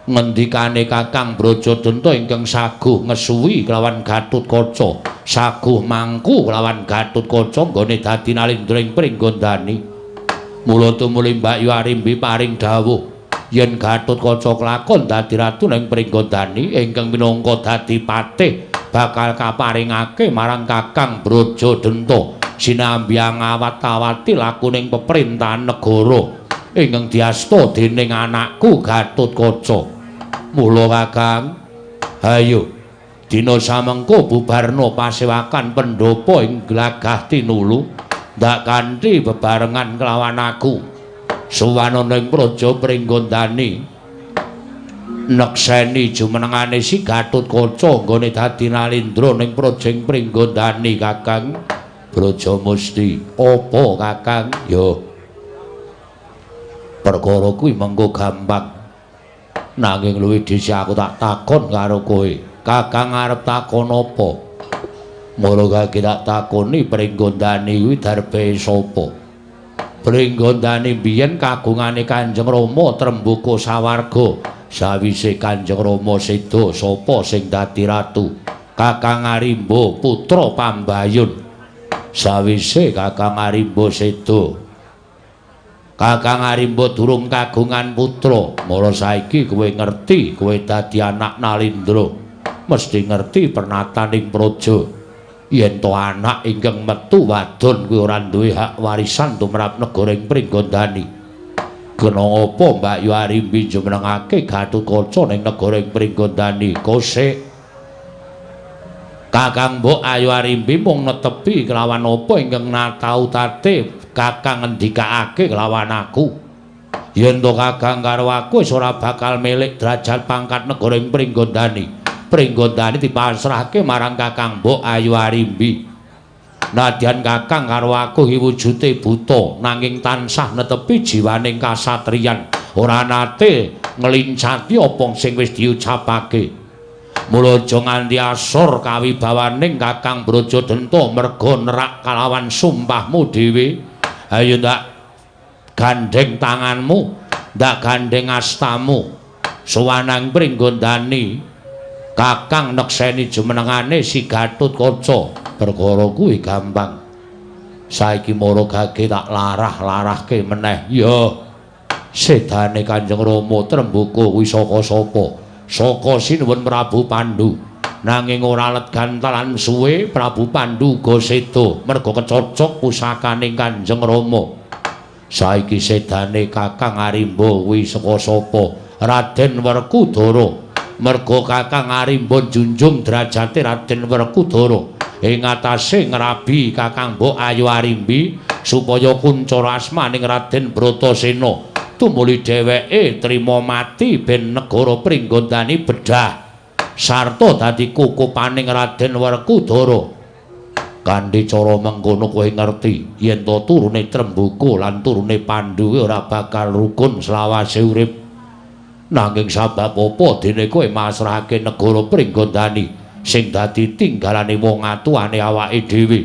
Ngendikane Kakang Brajadenta ingkang saguh ngesuwi kelawan Gatotkaca, saguh mangku kelawan Gatotkaca nggone dadi nalindra ing Pringgondani. Mula tumuli Mbak Yu Arimbi paring dawuh yen Gatotkaca kelakon dadi ratu ning Pringgondani ingkang minangka dadi patih bakal kaparingake marang Kakang Brajadenta sinambi ngawat-awati lakuning peperintahan negara ingkang diasta dening anakku Gatotkaca. Mula Kakang, hayo dina samengko bubarna pasewakan pendhapa ing Glagah Tinulu ndak kanthi bebarengan kelawan aku. Suwanana ing Praja Pringgondani nekseni jumenengane si Gatotkaca nggone dadi nalindra ning praja ing Pringgondani. Kakang Brajamusti, apa Kakang? Ya perkara kuwi mengko gampang. Nanging luwih dhisik aku tak takon karo kowe. Kakang arep takon apa? Mula kaki tak takoni Pringgondani kuwi darbe sapa? Pringgondani biyen kagungane Kanjeng Rama Trembuka sawarga. Sawise Kanjeng Rama seda, sapa sing dadi ratu? Kakang Arimba putra Pambayun. Sawise Kakang Arimba seda, Kakang Arimba durung kagungan putra. Mula saiki kowe ngerti, kowe dadi anak Nalindra mesti ngerti pernataning praja. Yen to anak ingkang metu wadon kuwi ora duwe hak warisan tumrap negara ing Pringgondani. Kena apa Mbak Yu Arimbi jumenengake Gatotkaca ning negara ing Pringgondani? Kosek Kakang Mbok Ayu Arimbi mung netepi kelawan apa ingkang natautate Kakang ngendikake kelawan aku. Yen to Kakang karo aku wis ora bakal milik derajat pangkat negara ing Pringgondani. Pringgondani dipasrahke marang Kakang Mbok Ayu Arimbi. Nadyan Kakang karo aku iki wujude buta nanging tansah netepi jiwaning kasatriyan, ora nate ngelincati apa sing wis diucapake. Mula aja nganti asor kawibawaning Kakang Brajadenta merga nerak kalawan sumpahmu dhewe. Ayo ndak gandheng tanganmu, ndak gandheng astamu. Suwanang Pringgondani Kakang nekseni jumenengane si Gatotkaca. Perkara kuwi gampang. Saiki mara gage tak larah-larahke meneh. Ya sedane Kanjeng Rama Trembuka kuwi saka sapa? Saka sinuwun Prabu Pandu. Nanging ora let gantalan suwe Prabu Pandu uga seda merga kecocok pusakane Kanjeng Rama. Saiki sedane Kakang Arimba kuwi saka sapa? Raden Werkudara. Merga Kakang Arimba njunjung derajate Raden Werkudara ing atase ngrabi Kakang Mbok Ayu Arimbi supaya kuncara asmaning Raden Bratasena. Tumuli dheweke trima mati ben negara Pringgondani bedhah sarta dadi kukupaning Raden Werkudara. Kanthi cara mengkono kowe ngerti yen to turune Trembuka lan turune Pandu ora bakal rukun selawase urip. Nanging sabab apa dene kowe masrahake negara Pringgondani sing dadi tinggalane wong atuwane awake dhewe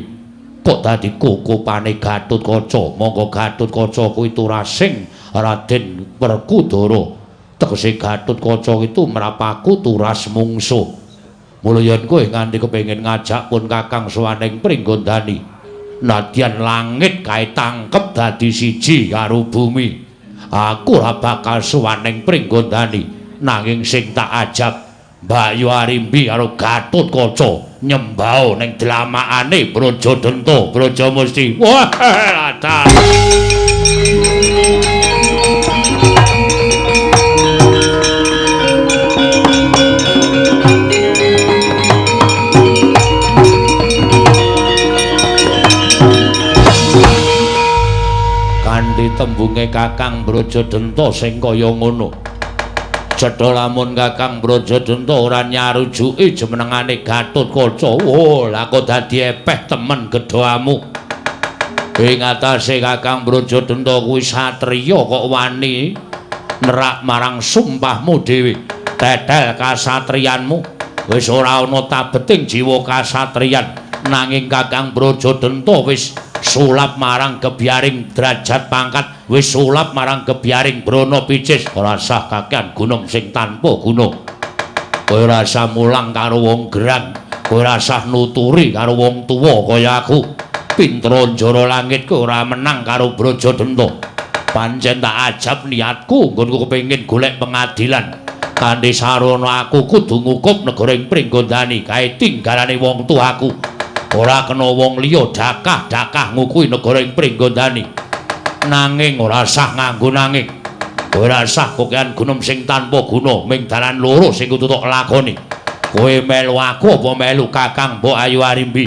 kok dadi kukupane Gatotkaca? Monggo Gatotkaca kuwi turasing Raden Werkudara. Tegese Gatotkaca itu mrapaku turas mungsuh. Mula yen kowe nganti kepengin ngajak pun Kakang sowan ing Pringgondani, nadyan langit kae tangkep dadi siji karo bumi, aku ora bakal sowan ing Pringgondani. Nanging sing tak ajak Mbak Yu Arimbi karo Gatotkaca nyembao ning dlamakane Brajadenta Brajamusti. Wah, latar. Kanthi tembunge Kakang Brajadenta sing kaya ngono. Cetha lamun Kakang Brajadenta ora nyarujuki jumenengane Gatotkaca. Oh, lah kok dadi epeh temen gedhamu. Ing atase Kakang Brajadenta kuwi satriya kok wani nerak marang sumpahmu dhewe. Tetel kasatriyanmu. Wis ora ana tabeting jiwa kasatriyan, nanging Kakang Brajadenta wis sulap marang gebyaring derajat pangkat, wis sulap marang gebyaring brana picis. Ora sah kakean gunung sing tanpa guna. Kowe ora sah mulang karo wong gerang, kowe ora sah nuturi karo wong tuwa kaya aku. Pinter njara langit kowe ora menang karo Brajadenta. Pancen tak ajab niatku nggonku kepengin golek pengadilan. Kanthi sarana aku kudu ngukup negara ing Pringgondani kae tinggalane wong tuaku. Ora kena wong liya dakah-dakah ngukuhi negara ing Pringgondani. Nanging ora sah nganggo nanging. Ora sah kokean gunung sing tanpa guna, ming dalan loro sing kudu tok lakoni. Kowe melu aku apa melu Kakang Mbok Ayu Arimbi?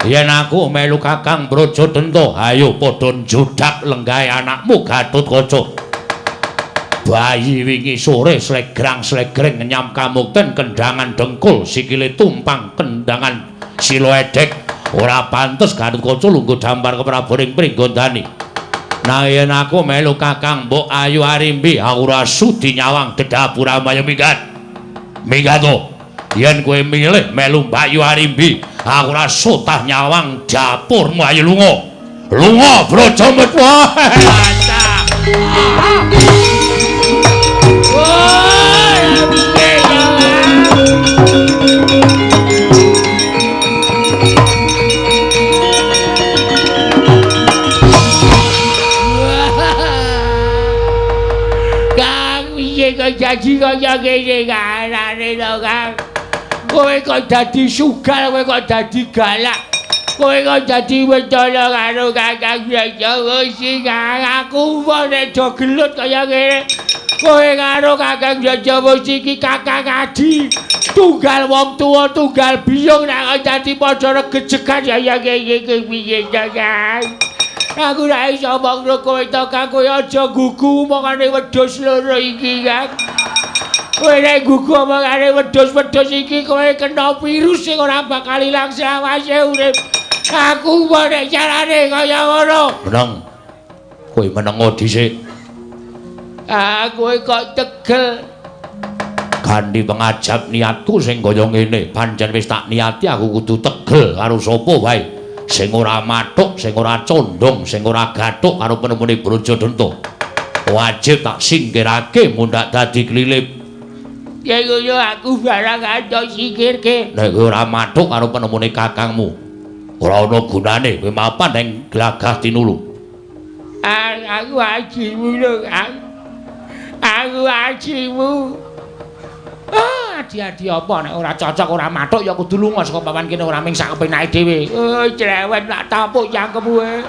Yen aku melu Kakang Brajadenta, ayo padha njudak lenggahe anakmu Gatotkaca. Bayi wingi sore slegrang-slegreng ngenyam kamukten kendangan dengkul, sikile tumpang kendangan sila edek. Ora pantes Gatotkaca lungguh dampar keprabon ing Pringgondani. Nah yen aku melu Kakang Mbok Ayu Arimbi, aku ora sudi nyawang dedapur ayo minggat. Minggat to. Yen kowe milih melu Mbak Ayu Arimbi, aku ora sotah nyawang dapurmu. Ayo lunga. Lunga Brajametwa. Jadi kaya ngene karane to, Kang. Kowe kok dadi sugal, kowe kok dadi galak. Kowe kok dadi wetana karo Kakang Brajamusti, Kang. Aku nek do gelut kaya ngene. Kowe karo Kakang Brajamusti iki kakang adi. Tunggal wong tuwa, tunggal biyung nek dadi padha regejegan kaya ngene iki piye to, Kang? Aku ora iso omongno kowe to, Kang. Kowe aja gugu omongane wedhus loro iki, Kang. Kowe nek gugu omongane wedhus-wedhus iki kowe kena virus sing ora bakal ilang selawase urip. Aku nek carane kaya ngono. Meneng. Kowe menengo dhisik. Ah, kowe kok tegel. Kanthi pengajap niatku sing kaya ngene, pancen wis tak niati aku kudu tegel karo sapa wae. Sing ora mathuk, sing ora condong, sing ora gathuk karo penemune Brajadenta. Wajib tak singkirake mundhak dadi klilip. Ya ngono aku barang antuk singkirke. Nek kowe ora mathuk karo penemune kakangmu, ora ana gunane kowe mapan ning glagah tinulu. Aku ajimu lho, Kang. Aku ajimu. Adi-adi apa nek ora cocok ora mathuk ya kudu lunga saka papan kene ora ming sak kepenake dhewe. Oh, cerewet lak tapuk cangkemmu e.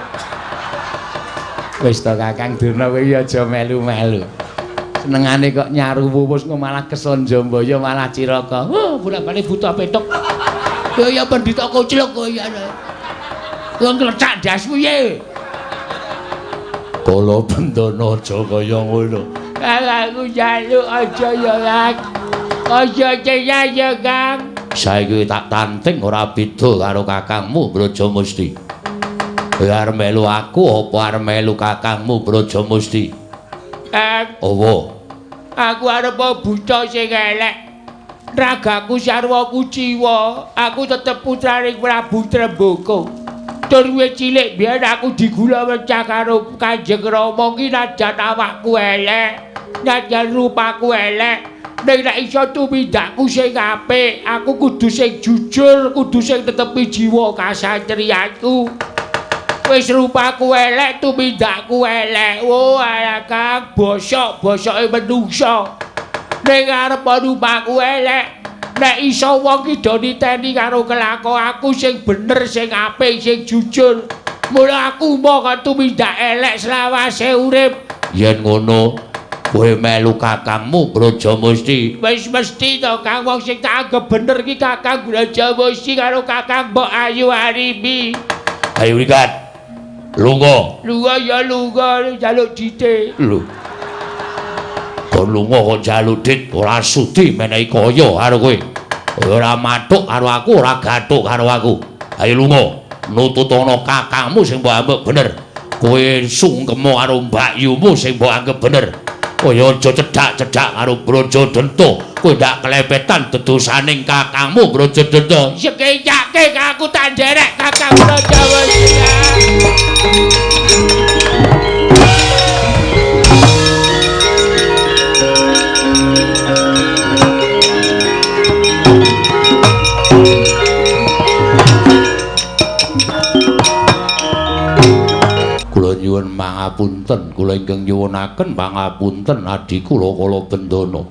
Wis to Kakang Durna kowe aja melu-melu. Senengane kok nyaru wus malah kesonjambaya malah ciraka. Oh, bolak-balik buta petuk. Kowe ya pendhita koclok kowe ya. Kowe nglecak ndasmu ye. Kala bendana aja kaya ngono. Aku njaluk aja ya, Kang. Aja ceyah ya, Kang. Saiki tak tanting ora beda karo kakangmu Brajamusti. Kowe arep melu aku apa arep melu kakangmu Brajamusti? Kang. Apa? Aku arep buta sing elek. Ragaku sarwa kuciwa, aku tetep putrane Prabu Trembaka. Tur wis cilik biyen aku digula wecah karo Kanjeng Rama ki najan awakku elek, najan rupaku elek. Ning nek iso tumindakku sing apik, aku kudu sing jujur, kudu sing tetepi jiwa kasatriyanku. Wis rupaku elek, tumindakku elek. Oh, alah Kang, bosok-bosoke menungsa. Ning arep rupaku elek, nek iso wong ki do niteni karo kelakonku sing bener, sing apik, sing jujur. Mula aku mong tumindak elek selawase urip. Yen ngono, kowe melu kakangmu Brajamusti. Wis mesti to Kang, wong sing tak anggep bener ki Kakang Brajamusti karo Kakang Mbok Ayu Arimbi. Ayo minggat. Lunga. Lunga ya lunga, njaluk dite. Lho. Kon lunga kok njaluk dit, ora sudi menehi kaya karo kowe. Ora mathuk karo aku, ora gathuk karo aku. Ayo lunga, nututono kakangmu sing mbok anggep bener. Kowe sungkema karo mbakyumu sing mbok anggep bener. Kowe aja cedhak-cedhak karo Braja Denta. Kowe ndak kelepetan dedosaning kakangmu Braja Denta. Sekecake aku tak nderek Kakang Braja Musti. Kula nyuwun pangapunten, kula ingkang nyuwunaken pangapunten adi kula Kala Bendana.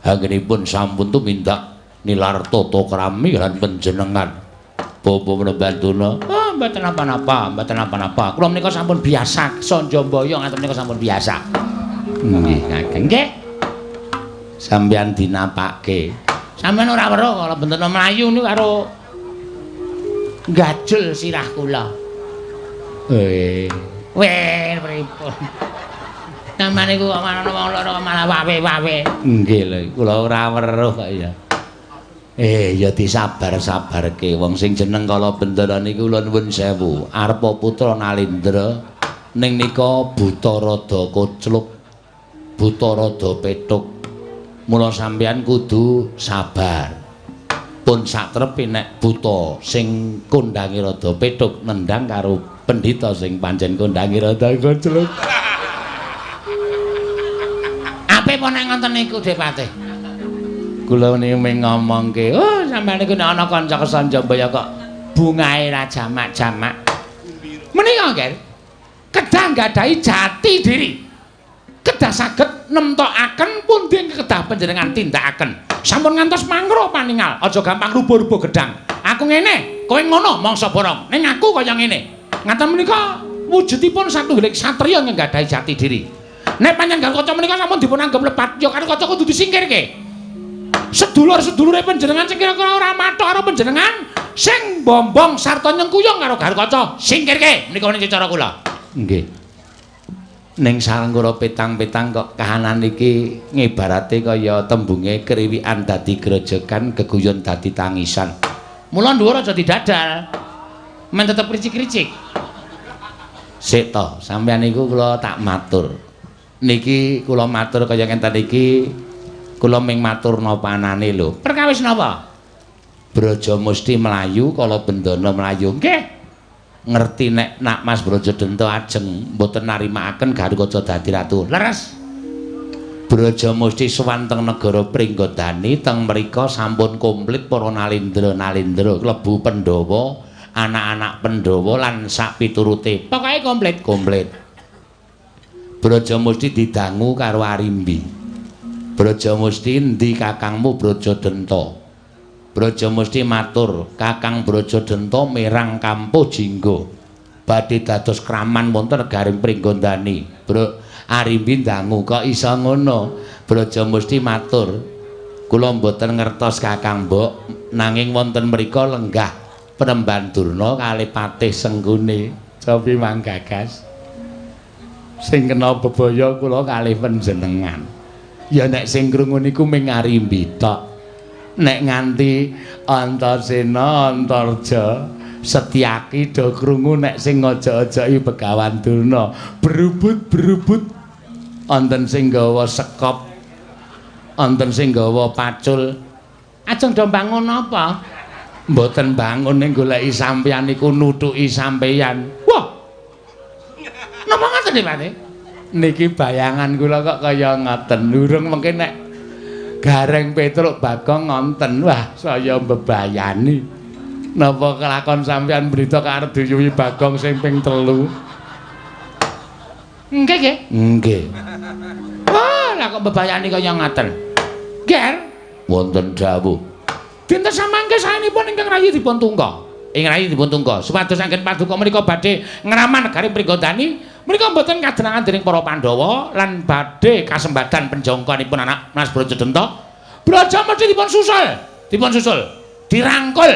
Anggenipun sampun tumindak nilar tata krami lan panjenengan. Bapak Menembandana. Oh, mboten napa-napa, mboten napa-napa. Kula menika sampun biasa sanjambaya ngaten menika sampun biasa. Nggih, Kakang. Nggih. Sampeyan dinapake. Sampeyan ora weruh Kala Bendana mlayu niku karo gajul sirah kula. Weh, pripun? Namane ku kok ana wong loro malah wawe-wawe. Nggih lho, kula ora weruh kok ya. Ya disabar-sabarke wong sing jeneng Kala Bendana niku kula nuwun sewu. Arpa putra Nalendra ning nika buta rada kocluk, buta rada petuk. Mula sampeyan kudu sabar. Pun sakrepe nek buta sing kondange rada petuk nendang karo pendhita sing pancen kondange rada kocluk. Ape apa nek ngoten niku Depate? Kula niku mung ngomongke, oh sampeyan niku nek ana kanca kesanjambaya kok bungahe ra jamak-jamak. Menika nggih kedah nggadahi jati diri. Kedah saged nemtokaken pundi kedah panjenengan tindakaken. Sampun ngantos mangro paningal, aja gampang rubuh-rubuh gedang. Aku ngene, kowe ngono mangsa borong. Ning aku kaya ngene. Ngaten menika wujudipun satunggiling satriya ingkang nggadahi jati diri. Nek pancen Garukaca menika sampun dipun anggep lepat, ya karo kaca kudu disingkirke. Sedulur-sedulure panjenengan sing kira-kira ora mathok karo panjenengan, sing bombong sarta nyengkuyung karo Garukaca, singkirke. Menika menika cara kula. Nggih. Ning sarengkara petang-petang kok kahanan iki ngibarate kaya tembunge kriwikan dadi grojogan, geguyon dadi tangisan. Mula dhuwur aja didadal. Men tetep kricik-kricik. Sik to, sampeyan niku kula tak matur. Niki kula matur kaya ngenten iki, kula ming matur napa anane lho. Perkawis napa? Braja Musti mlayu, Kala Bendana mlayu. Nggih. Ngerti nek nak Mas Braja Denta ajeng mboten narimakaken Garukaca dadi ratu. Leres. Braja Musti sowan teng negara Pringgodani, teng mriko sampun komplit para nalendra-nalendra klebu Pandhawa, anak-anak Pandhawa lan sak piturute. Pokoke komplit. Komplit. Braja Musti didangu karo Arimbi. Braja Musti, endi kakangmu Braja Denta? Braja Musti matur, Kakang Braja Denta merang kampuh jingga. Badhe dados kraman wonten negaring Pringgondani. Arimbi ndangu, kok iso ngono? Braja Musti matur, kula mboten ngertos Kakang Mbok, nanging wonten mriku lenggah Penemban Durna kalih Patih Sengkuni. Cobi manggagas. Sing kena bebaya kula kalih panjenengan. Ya nek sing krungu niku ming Arimbi tok. Nek nganti Antasena Antarja Setyaki do krungu nek sing ngojok-ojoki Begawan Durna berubut-berubut wonten sing gawa sekop, wonten sing gawa pacul. Ajeng do bangun apa? Mboten bangun ning goleki sampeyan niku nutuki sampeyan. Wah. Napa ngoten Pak? Niki bayangan kula kok kaya ngoten. Urung mengke nek Gareng Petruk Bagong ngonten, wah saya mbebayani. Napa kelakon sampeyan mrita karep duyuhi Bagong sing ping 3? Nggih nggih. Nggih. Wah, lah kok mbebayani kaya ngoten. Ger, wonten dawuh. Dinten samangke saenipun ingkang rayi dipun tungka. Ing rayi dipun tungka supados anggen paduka menika badhe ngraman negari Pringgondani, menika mboten kadenangan dening para Pandhawa lan badhe kasembadan penjongkonipun anak Mas Braja Denta. Braja mesti dipun susul, dipun susul, dirangkul.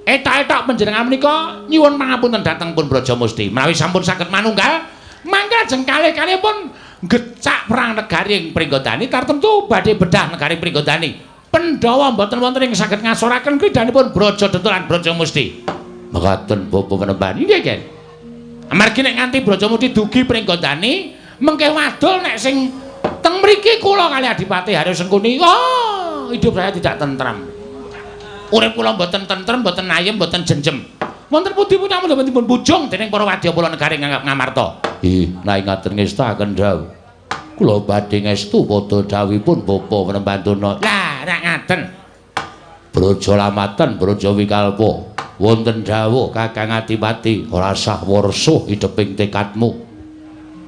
Etok-etok panjenengan menika nyuwun pangapunten dhateng pun Braja Musti. Menawi sampun saged manunggal, mangke ajeng kalih-kalihipun gecak perang negari ing Pringgondani tartemtu badhe bedah negari Pringgondani. Pandhawa mboten wonten ing saged ngasoraken kridhanipun Braja Denta lan Braja Musti. Mekaten Bapak Penemban. Nggih, nggih. Amargi nek nganti Braja Musti dugi Pringgondani, mengke wadul nek sing Teng mriki kula kali Adipati Haryo Sengkuni. Oh, hidup saya tidak tentram. Urip kula mboten tentrem, mboten ayem, mboten jenjem. Wonten pundi-pundi namung dipun bujung dening para wadyabala negari Ngamarta. Nek ngaten ngestaken dawuh. Kula badhe ngestu padha dawuhipun Bapa Nembantuna. Lah, rak ngaten. Braja Lamatan, Braja Wikalpa. Wonten dawuh Kakang Adipati, ora sah warsuh ideping tekadmu.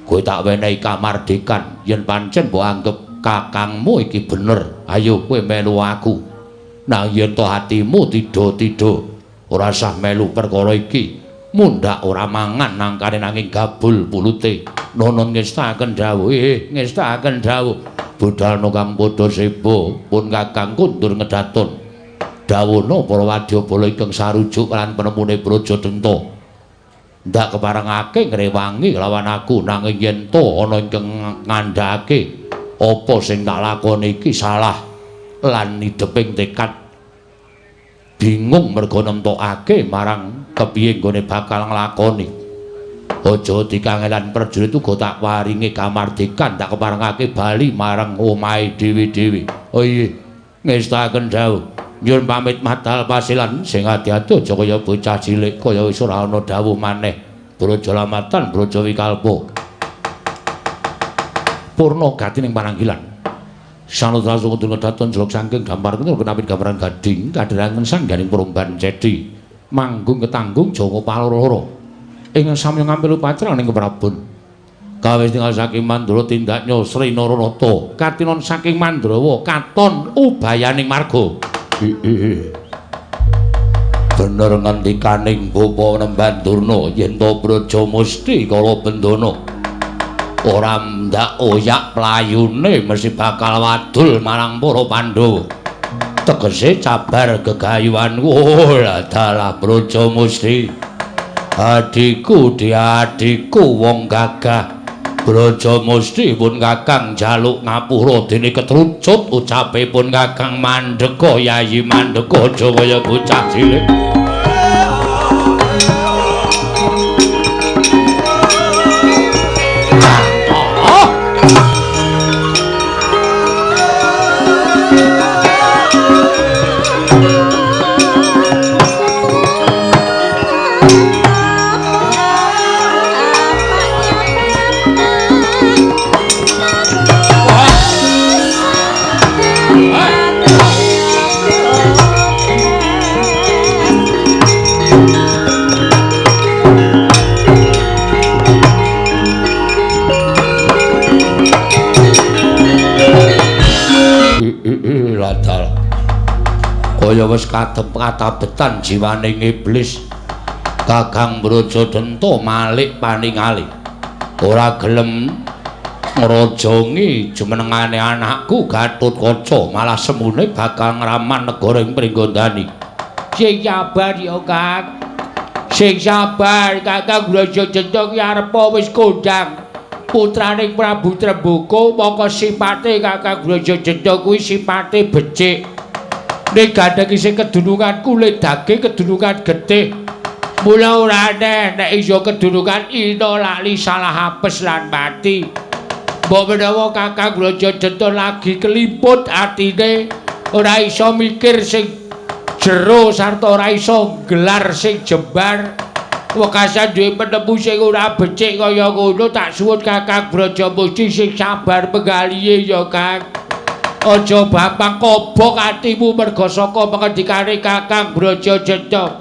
Kowe tak wenehi kamardikan yen pancen mbok anggep kakangmu iki bener. Ayo kowe melu aku. Nang yen to atimu tidha-tidha, ora sah melu perkara iki. Mundhak ora mangan nangkane nanging gabul pulute. Nonon ngestaken dawuh, ngestaken dawuh. Budalna kang padha seba, pun kakang kundur ngedaton. Dawuhna para wadyabala ingkang sarujuk lan penemune Braja Denta. Ndak keparengake ngrewangi lawan aku, nanging yen to ana ingkang ngandhakake apa sing tak lakoni iki salah lan ideping tekad bingung merga nemtokake marang kepiye nggone bakal nglakoni. Aja dikangelan prajurit uga tak waringi kamardikan, tak keparengake bali marang omahe dhewe-dhewe. Oh iya, ngestaken dawuh. Nyuwun pamit madal pasilan sing ati-ati aja kaya bocah cilik kaya wis ora ana dawuh maneh. Braja Lamatan, Braja Wikalpa. Purna gati ning pananggilan. Sanutra sungguh daton jelok saking gambar kentur kenapit gambaran gading kadherangen sangganing peromban cedi manggung ketanggung Jawa paloro-loro ing samya ngampil upacara ning keprabon. Kawis tinggal saking Mandra tindaknya Sri Naranata katinon saking Mandrawa katon ubayaning marga. Bener ngendikaning Bapa Nembandurna yen to Braja Musti kala bendana ora ndak oyak playune mesti bakal wadul marang para Pandhawa. Tegese cabar gegayuhan. Oh dalah Braja Musti, adhiku diadhiku wong gagah. Braja Musti pun kakang njaluk ngapura dene ketrucut ucape pun kakang mandeka yayi mandeka aja kaya bocah cilik. Kaya wis kadep katabetan jiwane iblis. Kakang Braja Denta malik paningali ora gelem ngrajangi jumenengane anakku Gatotkaca, malah semune bakal ngraman negara ing Pringgondani. Sing sabar ya Kang, sing sabar. Kakang Braja Denta ki arepa wis kondang putrane Prabu Tremboko, mongko sipate Kakang Braja Denta kuwi sipate becik. Ning gandeng isih kedunungan kulit daging, kedunungan getih. Mula ora aneh nek iso kedunungan ina lali salah apes lan mati. Mbok menawa Kakang Braja Denta lagi kelimput atine, ora iso mikir sing jero sarta ora iso gelar sing jembar. Wekasan duwe penemu sing ora becik kaya ngono, tak suwun Kakang Braja Musti sing sabar penggalihe ya Kang. Aja bapak kobok atimu merga saka pengendikane Kakang Braja Denta.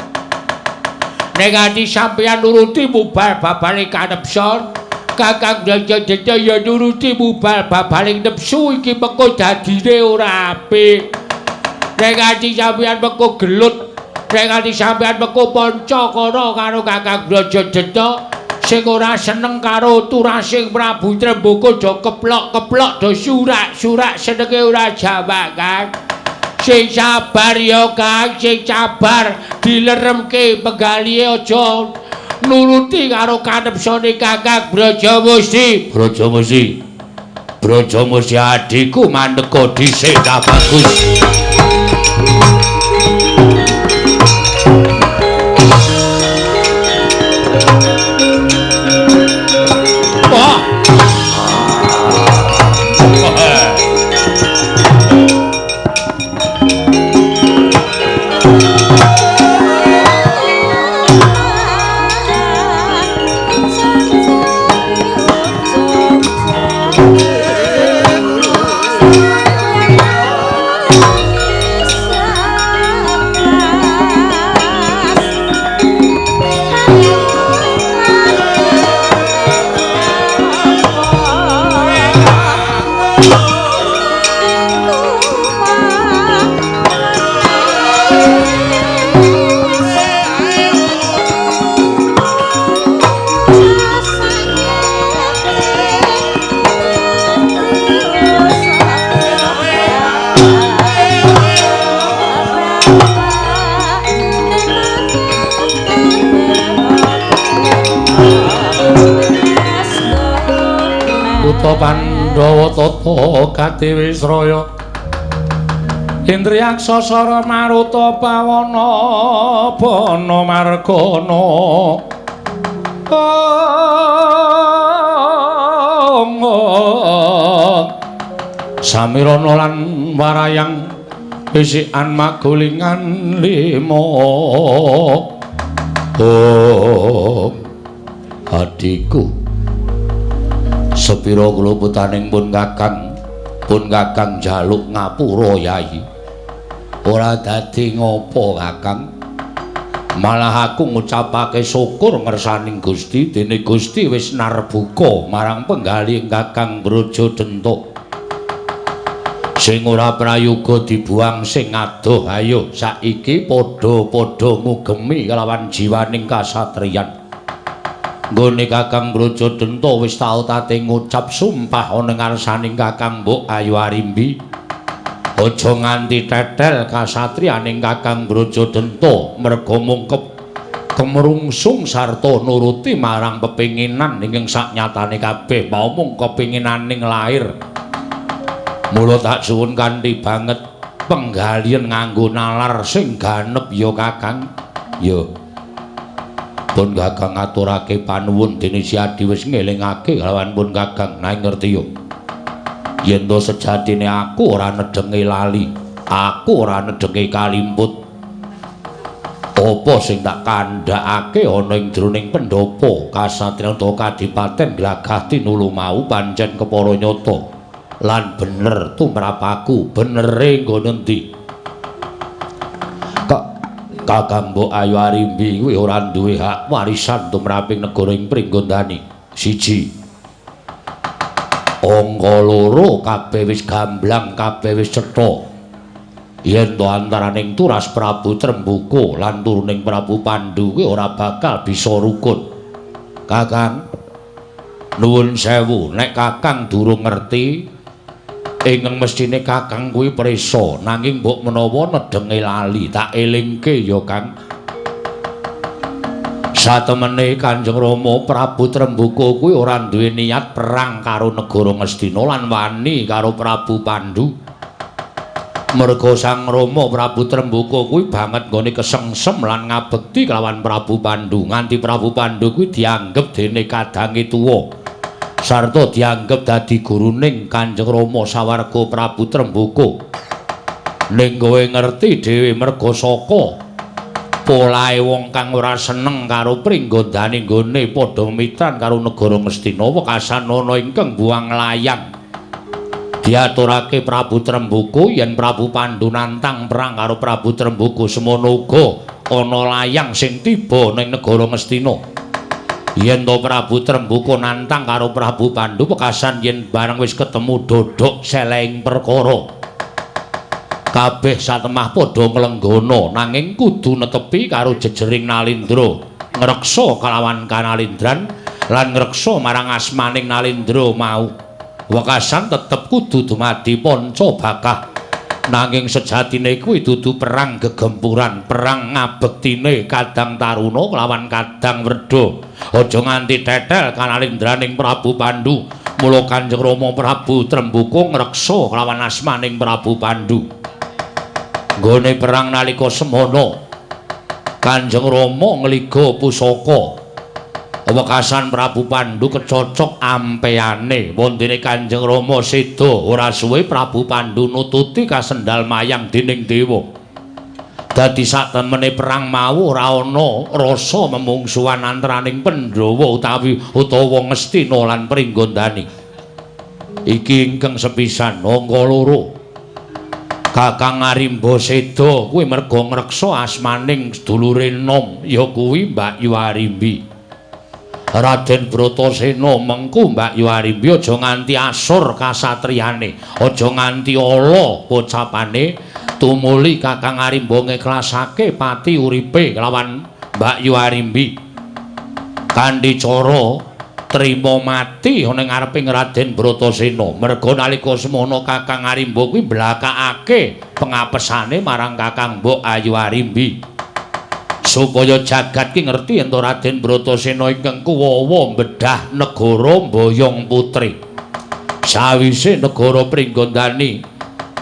Nek ati sampeyan nuruti mubal babaling kanepson, Kakang Braja Denta ya nuruti mubal babaling nepsu iki mengko dadine ora apik. Nek ati sampeyan mengko gelut, nek ati sampeyan mengko panca kana karo Kakang Braja Denta sing ora seneng karo turasing Prabu Tremboko do keplok-keplok do surak-surak senenge ora jawab Kang. Sing sabar ya Kang, sing sabar dileremke penggalihe aja nuruti karo kanepsone Kakang Braja Musti. Braja Musti, Braja Musti adhiku mandeka dhisik ta bagus. Wah. Bharata Pandhawa tata katiwisraya Indriyaksa sara maruta pawana bana margana. Samirana lan warayang bisikan magulingan lima. Oh, adhiku, sepira kula putaning pun kakang njaluk ngapura yai. Ora dadi ngopo kakang, malah aku ngucapake syukur ngersaning Gusti, dene Gusti wis narbuka marang penggalih Kakang Brajadenta. Sing ora prayoga dibuang sing adoh, ayo saiki padha-padha ngugemi kelawan jiwaning kasatriyan. Nggone Kakang Brajadenta wis tau tate ngucap sumpah ana ngarsaning Kakang Mbok Ayu Arimbi. Aja nganti tetel kasatriyaning Kakang Brajadenta merga mungkep kemrungsung sarta nuruti marang pepinginan ingkang saknyatane kabeh mau mung kepinginaning lair. Mula tak suwun kanthi banget penggalian nganggo nalar sing ganep ya Kakang. Ya. Pun Kakang ngaturake panuwun dene Si Adi wis ngelingake kelawan pun Kakang nanging ngerti yo. Yen to sejatine aku ora nedhenge lali, aku ora nedhenge kalimput. Apa sing tak kandhakake ana ing jroning pendhapa kasatriyan utawa kadipaten Glagah Tinulu mau pancen kepara nyata lan bener tumrap aku. Benere nggon endi? Kok Kakang Mbok Ayu Arimbi kuwi ora duwe hak warisan tumraping negara ing Pringgondani. Siji. Angka loro kabeh wis gamblang, kabeh wis cetha. Yen to antaraning turas Prabu Trembuka lan turuning Prabu Pandu kuwi ora bakal bisa rukun. Kakang, nuwun sewu, nek Kakang durung ngerti ingkang mestine Kakang kuwi prisa, nanging mbok menawa nedhenge lali, tak elingke ya Kang. Satemene Kanjeng Rama Prabu Trembuka kuwi ora duwe niat perang karo negara Ngastina lan wani karo Prabu Pandu. Merga Sang Rama Prabu Trembuka kuwi banget nggone kesengsem lan ngabekti kelawan Prabu Pandu, nganti Prabu Pandu kuwi dianggep dene kadange tuwa sarta dianggep dadi guruning Kanjeng Rama sawarga Prabu Trembuka. Ning kowe ngerti dhewe merga saka polahe wong kang ora seneng karo pringgondane nggone padha mitran karo negara Ngastina wekasan ana ingkang buang layang. Diaturake Prabu Trembuka yen Prabu Pandu nantang perang karo Prabu Trembuka, semono uga ana layang sing tiba ning negara Ngastina. Yen to Prabu Trembuka nantang karo Prabu Pandu wekasan yen bareng wis ketemu dodok selehing perkara. Kabeh satemah padha nglenggana nanging kudu netepi karo jejering Nalindra, ngreksa kalawan kanalindran lan ngreksa marang asmaning Nalindra mau. Wekasan tetep kudu dumadi panca bakah. Nanging sejatine kuwi dudu perang gegempuran, perang ngabektine kadang taruna kelawan kadang werda. Aja nganti tetel kanalindraning Prabu Pandu. Mula Kanjeng Rama Prabu Trembuka ngreksa kelawan asmaning Prabu Pandu. Nggone perang nalika semono Kanjeng Rama ngliga pusaka. Wekasan Prabu Pandu kecocok ampeyane. Wondene Kanjeng Rama seda ora suwe Prabu Pandu nututi kasendal mayang dening dewa. Dadi satemene perang mau ora ana rasa memungsuhan antaraning Pandhawa utawi utawa Ngastina lan Pringgondani. Iki ingkang sepisan. Angka loro, Kakang Arimba seda kuwi merga ngreksa asmaning sedulure nom, ya kuwi Mbak Yu Arimbi. Raden Bratasena mengku Mbak Yu Arimbi aja nganti asur kasatriyane, aja nganti ala pocapane, tumuli Kakang Arimba ngeklasake pati uripe kelawan Mbak Yu Arimbi. Kanthi cara trima mati ana ngareping Raden Bratasena. Merga nalika semono Kakang Arimba kuwi mblakakake pengapesane marang Kakang Mbok Ayu Arimbi. Supaya jagat ki ngerti yen Raden Bratasena ingkang kuwawa mbedah negara mboyong putri. Sawise negara Pringgondani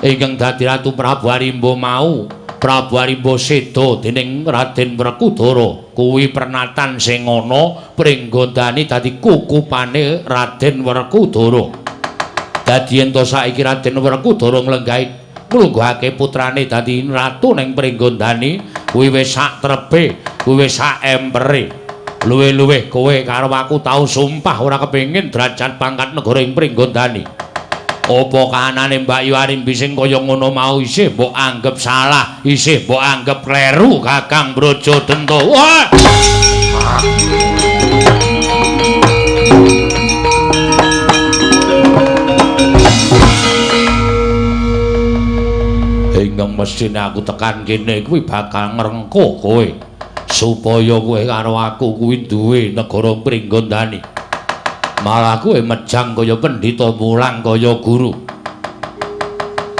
ingkang dadi Ratu Prabu Arimba mau, Prabu Arimba seda dening Raden Werkudara. Kuwi pernatan sing ana Pringgondani dadi kukupane Raden Werkudara. Dadi yen to saiki Raden Werkudara nglenggahi nglungguhake putrane dadi ratu ning Pringgondani, kuwi wis sak trebe, kuwi wis sak empere. Luwih-luwih kowe karo aku tau sumpah ora kepengin derajat pangkat negara ing Pringgondani. Apa kahanane Mbak Yu Arimbi sing kaya ngono mau isih mbok anggep salah, isih mbok anggep kleru Kakang Brajadenta. Wah! Ingkang mesthine aku tekan kene kuwi bakal ngrengkuh kowe supaya kowe karo aku kuwi duwe negara Pringgondani. Malah kowe mejang kaya pendhita, mulang kaya guru.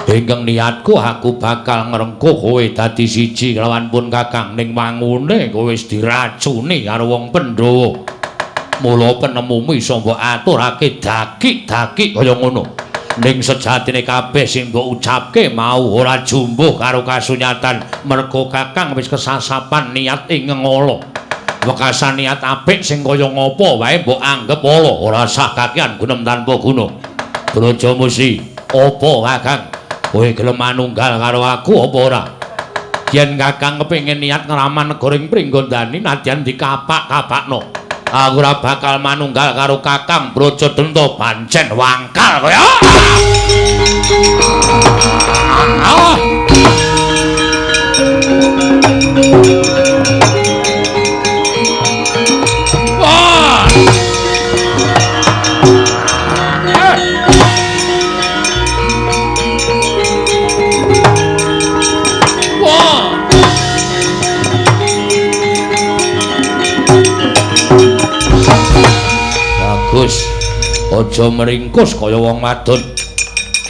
Ingkang niatku aku bakal ngrengkuh kowe dadi siji kelawan pun Kakang, ning wangune kowe wis diracuni karo wong Pandhawa. Mula penemumu iso mbok aturake dakik-dakik kaya ngono. Ning sejatine kabeh sing mbok ucapke mau ora jumbuh karo kasunyatan, merga Kakang wis kesasapan niat ing ngala. Wekasan niat apik sing kaya ngapa wae mbok anggep ala, ora sah kakean gunem tanpa guna. Brajamusti, apa Kakang? Kowe gelem manunggal karo aku apa ora? Yen Kakang kepengin niat ngraman negara ing Pringgondani nadyan dikapak-kapakno, aku ora bakal manunggal karo Kakang Brajadenta, pancen wangkal kowe. Bagus, aja meringkus kaya wong wadon.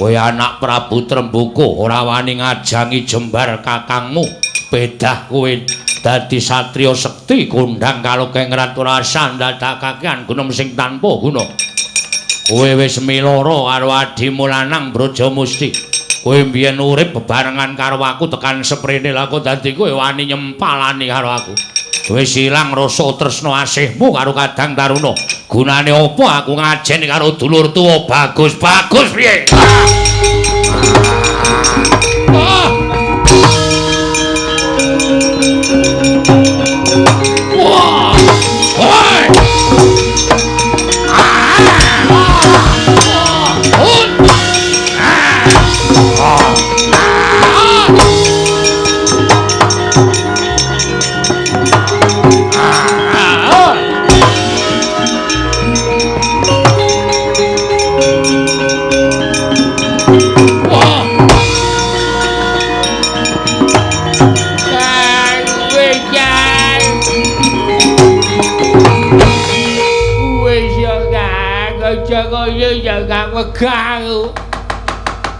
Kowe anak Prabu Tremboko ora wani ngajangi jembar kakangmu. Bedah kowe dadi satriya sekti kondhang kalokeng ratu rasa ndadakakean gunem sing tanpa guna. Kowe wis miloro karo adimu lanang Brajamusti. Kowe mbiyen urip bebarengan karo aku tekan seprene, lha kok dadi kowe wani nyempalani karo aku. Wis ilang rasa tresna asihmu karo Kadang Taruna. Gunane apa aku ngajeni karo dulur tuwa bagus-bagus piye? Ah! Wah! Hoi!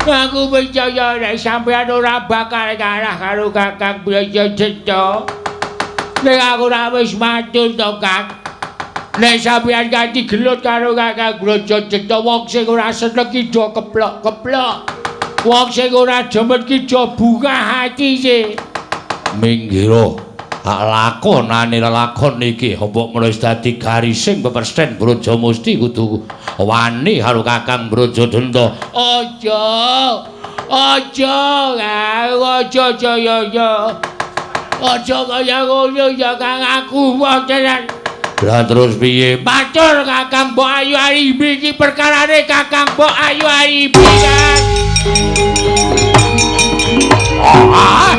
Aku percaya nek sampeyan ora bakal kalah karo Kakang Brajadenta. Nek aku ora wis matur to, Kang. Nek sampeyan ganti gelut karo Kakang Brajadenta, wong sing ora seneng ki do keplok-keplok. Wong sing ora demen ki do bungah atine. Minggiro, hak lakonane lelakon iki mbok menawa wis dadi garising pepersten Brajamusti kudu wani karo Kakang Brajadenta. Aja, aja, aja jaya. Aja kaya ngono ya Kang, aku mboten. Lah terus piye? Matur Kakang Mbok Ayu Arimbi iki perkarane Kakang Mbok Ayu Arimbi, Kang. Ah!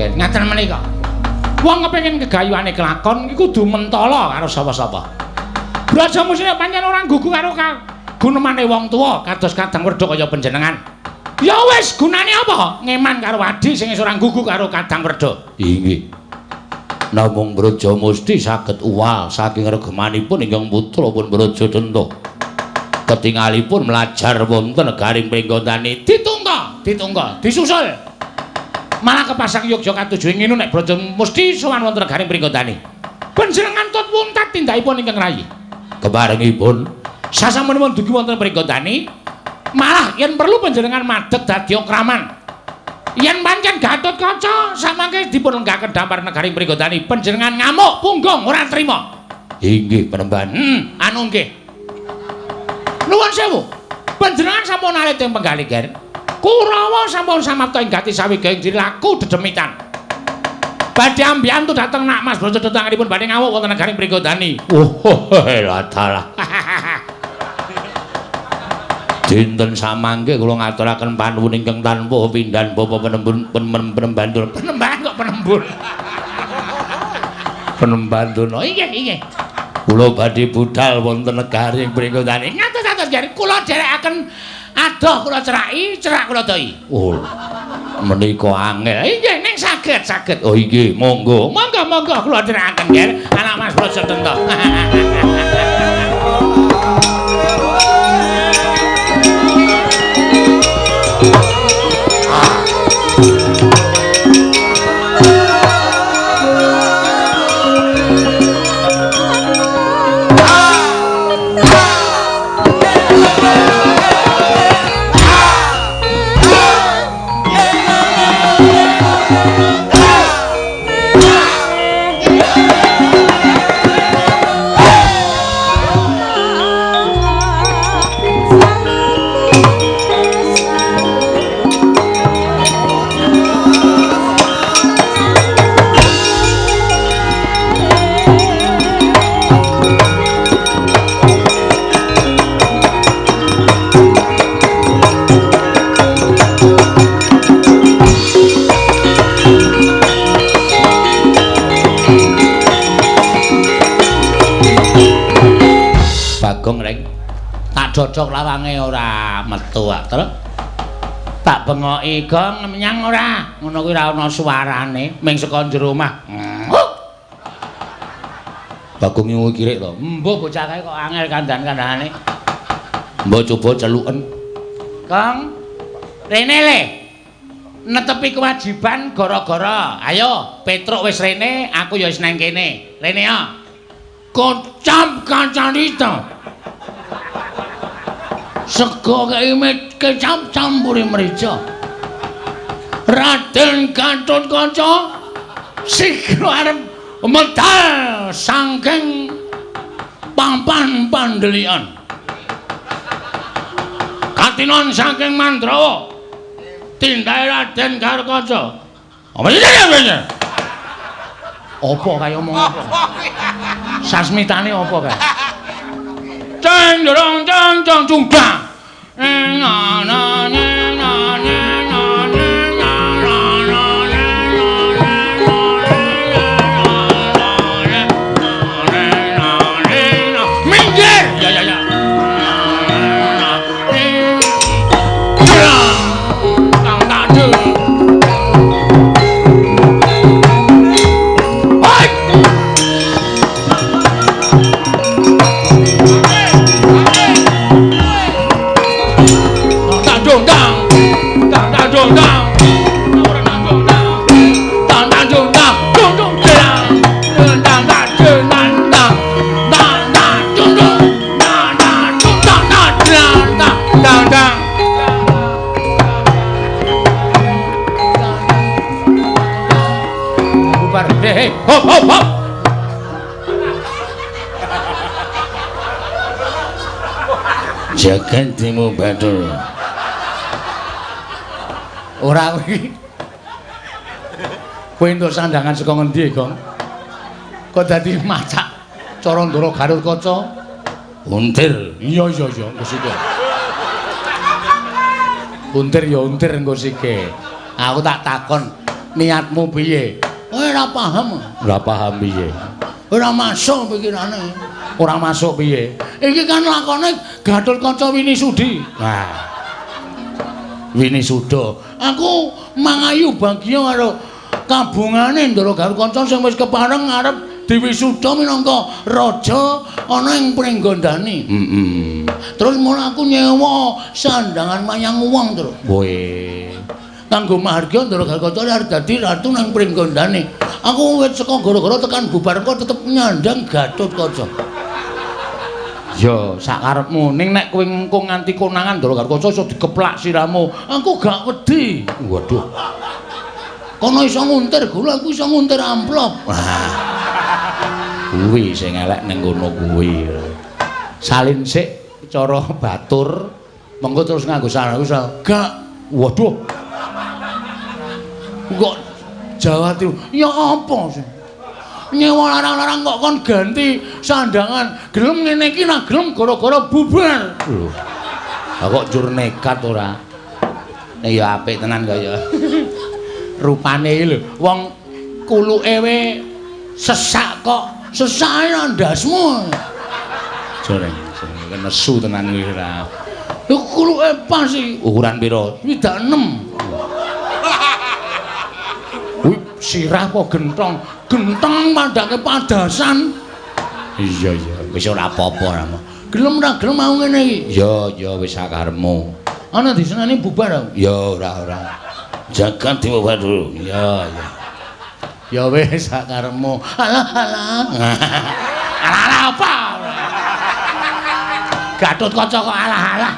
Ngaten menika. Wong kepengin kegayuhane kelakon iki kudu mentala karo sapa-sapa. Brajamusti pancen ora gugu karo gunemane wong tuwa kados Kadang Werda kaya panjenengan. Ya wis, gunane apa? Ngeman karo adi sing wis ora gugu karo Kadang Werda. Inggih. Namung Brajamusti saged uwal saking regemanipun ingkang putra pun Brajadenta. Ketingalipun mlajar wonten negaring Pringgondani. Ditungga, ditungga, disusul. Malah kepasang yogya katuju ing ngene nek Brajamusti sowan wonten negaring Pringgondani. Panjenengan tut wuntat tindakipun ingkang rayi. Keparengipun sasampunipun dugi wonten Pringgondani, malah yen perlu panjenengan madeg dadi okraman. Yen pancen Gatotkaca samangke dipun lenggahaken dampar negaring Pringgondani, panjenengan ngamuk punggung ora trima. Inggih Panembahan. Anu nggih. Nuwun sewu. Panjenengan sampun alit ing penggalih, Ger. Kurawa sampun samapta ing gati sawigaing dilaku dedemitan. Badhe ambiyantu dhateng Nak Mas Brajadenta anggenipun badhe ngawuk wonten negaring Pringgondani. Oh, ladalah. Dinten samangke kula ngaturaken panuwun ingkang tanpa pindhan bapa penembun penemban. Penemban kok penembun. Penemban dono. Inggih, inggih. Kula badhe budal wonten negaring Pringgondani. Ngatos-atos jare kula dherekaken adoh kula ceraki, cerak kula doi. Oh. Menika angel. Inggih, ning saged, saged. Oh inggih, monggo. Monggo, monggo kula dherekaken, Ger. Anak Mas Brajadenta. Bagong reng tak dodok lawange ora metu terus tak bengoki gong menyang ora ngono kuwi ora ana suarane ming saka jero omah. Bagong nyuwun kirik to. Mbuh bocah kae kok angel kandhan-kandhane. Mbok coba celuken. Gong rene le netepi kewajiban gara-gara. Ayo Petruk wis rene, aku ya wis nang kene. Rene ya. Kocap kacarita. Sego kei kecap campuri merica. Raden Gatotkaca sigra arep medal saking papan pandelian. Katinon saking Mandrawa. Tindake Raden Gatotkaca. Apa kae omong apa? Sasmitane apa kae? Ceng dorong ceng ceng cungdang. Na na na na na na na na na na. Minggir. Ya ya ya. Tang tak Hop hop hop. Jagan timu badul. Ora kuwi. Kowe entuk sandangan saka ngendi, Gong? Kok dadi macak cara Ndara Gatotkaca? Untir. Iya iya iya, engko sike. Untir ya untir engko sike. Aku tak takon niatmu piye? Kowe ora paham. Ora paham piye? Ora masuk pikirane. Ora masuk piye? Iki kan lakone Gatotkaca Winisudi. Nah. Winisuda. Aku mangayu bagya karo kabungane Ndara Gatotkaca sing wis kepareng arep diwisuda minangka raja ana ing Pringgondani. Heeh. Terus mula aku nyewa sandangan mayang wong, Tru. Kowe kanggo mahargya Ndara Gatotkaca arep dadi ratu nang Pringgondani. Aku wis saka gara-gara tekan bubar kok tetep nyandang Gatotkaca. Ya, sakarepmu. Ning nek kowe engko nganti konangan Ndara Gatotkaca iso dikeplak sirahmu. Aku gak wedi. Waduh. Kono iso nguntir gula, aku iso nguntir amplop. Wah. Kuwi sing elek ning kono kuwi. Salin sik cara batur, mengko terus nganggo sarung. Gak. Waduh. Kok Jawa Timur. Ya apa sih? Nyewa larang-larang kok kon ganti sandangan. Gelem ngene iki nah gelem gara-gara bubar. Lho. Lah kok jur nekat ora? Nek ya apik tenan kaya. Rupane iki lho, wong kuluke we sesak kok. Sesake ndasmu. Jare nesu tenan kuwi ora. Lho kuluke pas iki. Ukuran pira? 66. Kuwi sirah apa gentong? Gentong padake padasan. Iya iya, wis ora apa-apa ora. Gelem ora gelem mau ngene iki. Ya ya wis sakarepmu. Ana diseneni bubar aku. Ya ora ora. Jagat dibubar dulu. Ya ya. Ya wis sakarepmu. Alah alah. Alah alah apa? Gatotkaca kok alah alah.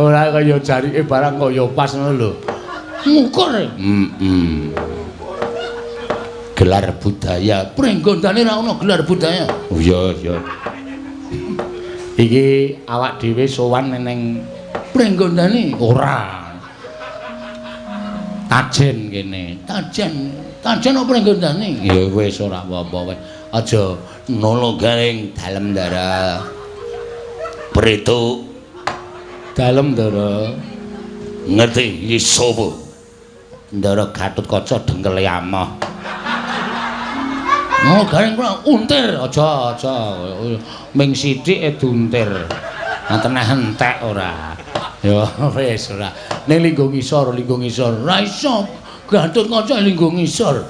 Ora kaya jarike barang kaya pas ngono lho. Ngukur. Heeh. Gelar budaya. Pringgondane ra ono gelar budaya. Oh iya iya. Iki awak dhewe sowan ning Pringgondane ora. Tajen kene. Tajen. Tajen apa Pringgondane? Ya wis ora apa-apa wis. Aja nolo garing dalem ndara. Preto dalem ndara. Ngerti iki sapa? Ndara Gatotkaca dengkele amoh. Oh, garing kula untir, aja aja. Ming sithik e diuntir. Nganteneh entek ora. Ya wis ora. Ning linggo ngisor, linggo ngisor. Ora iso. Gatotkaca linggo ngisor.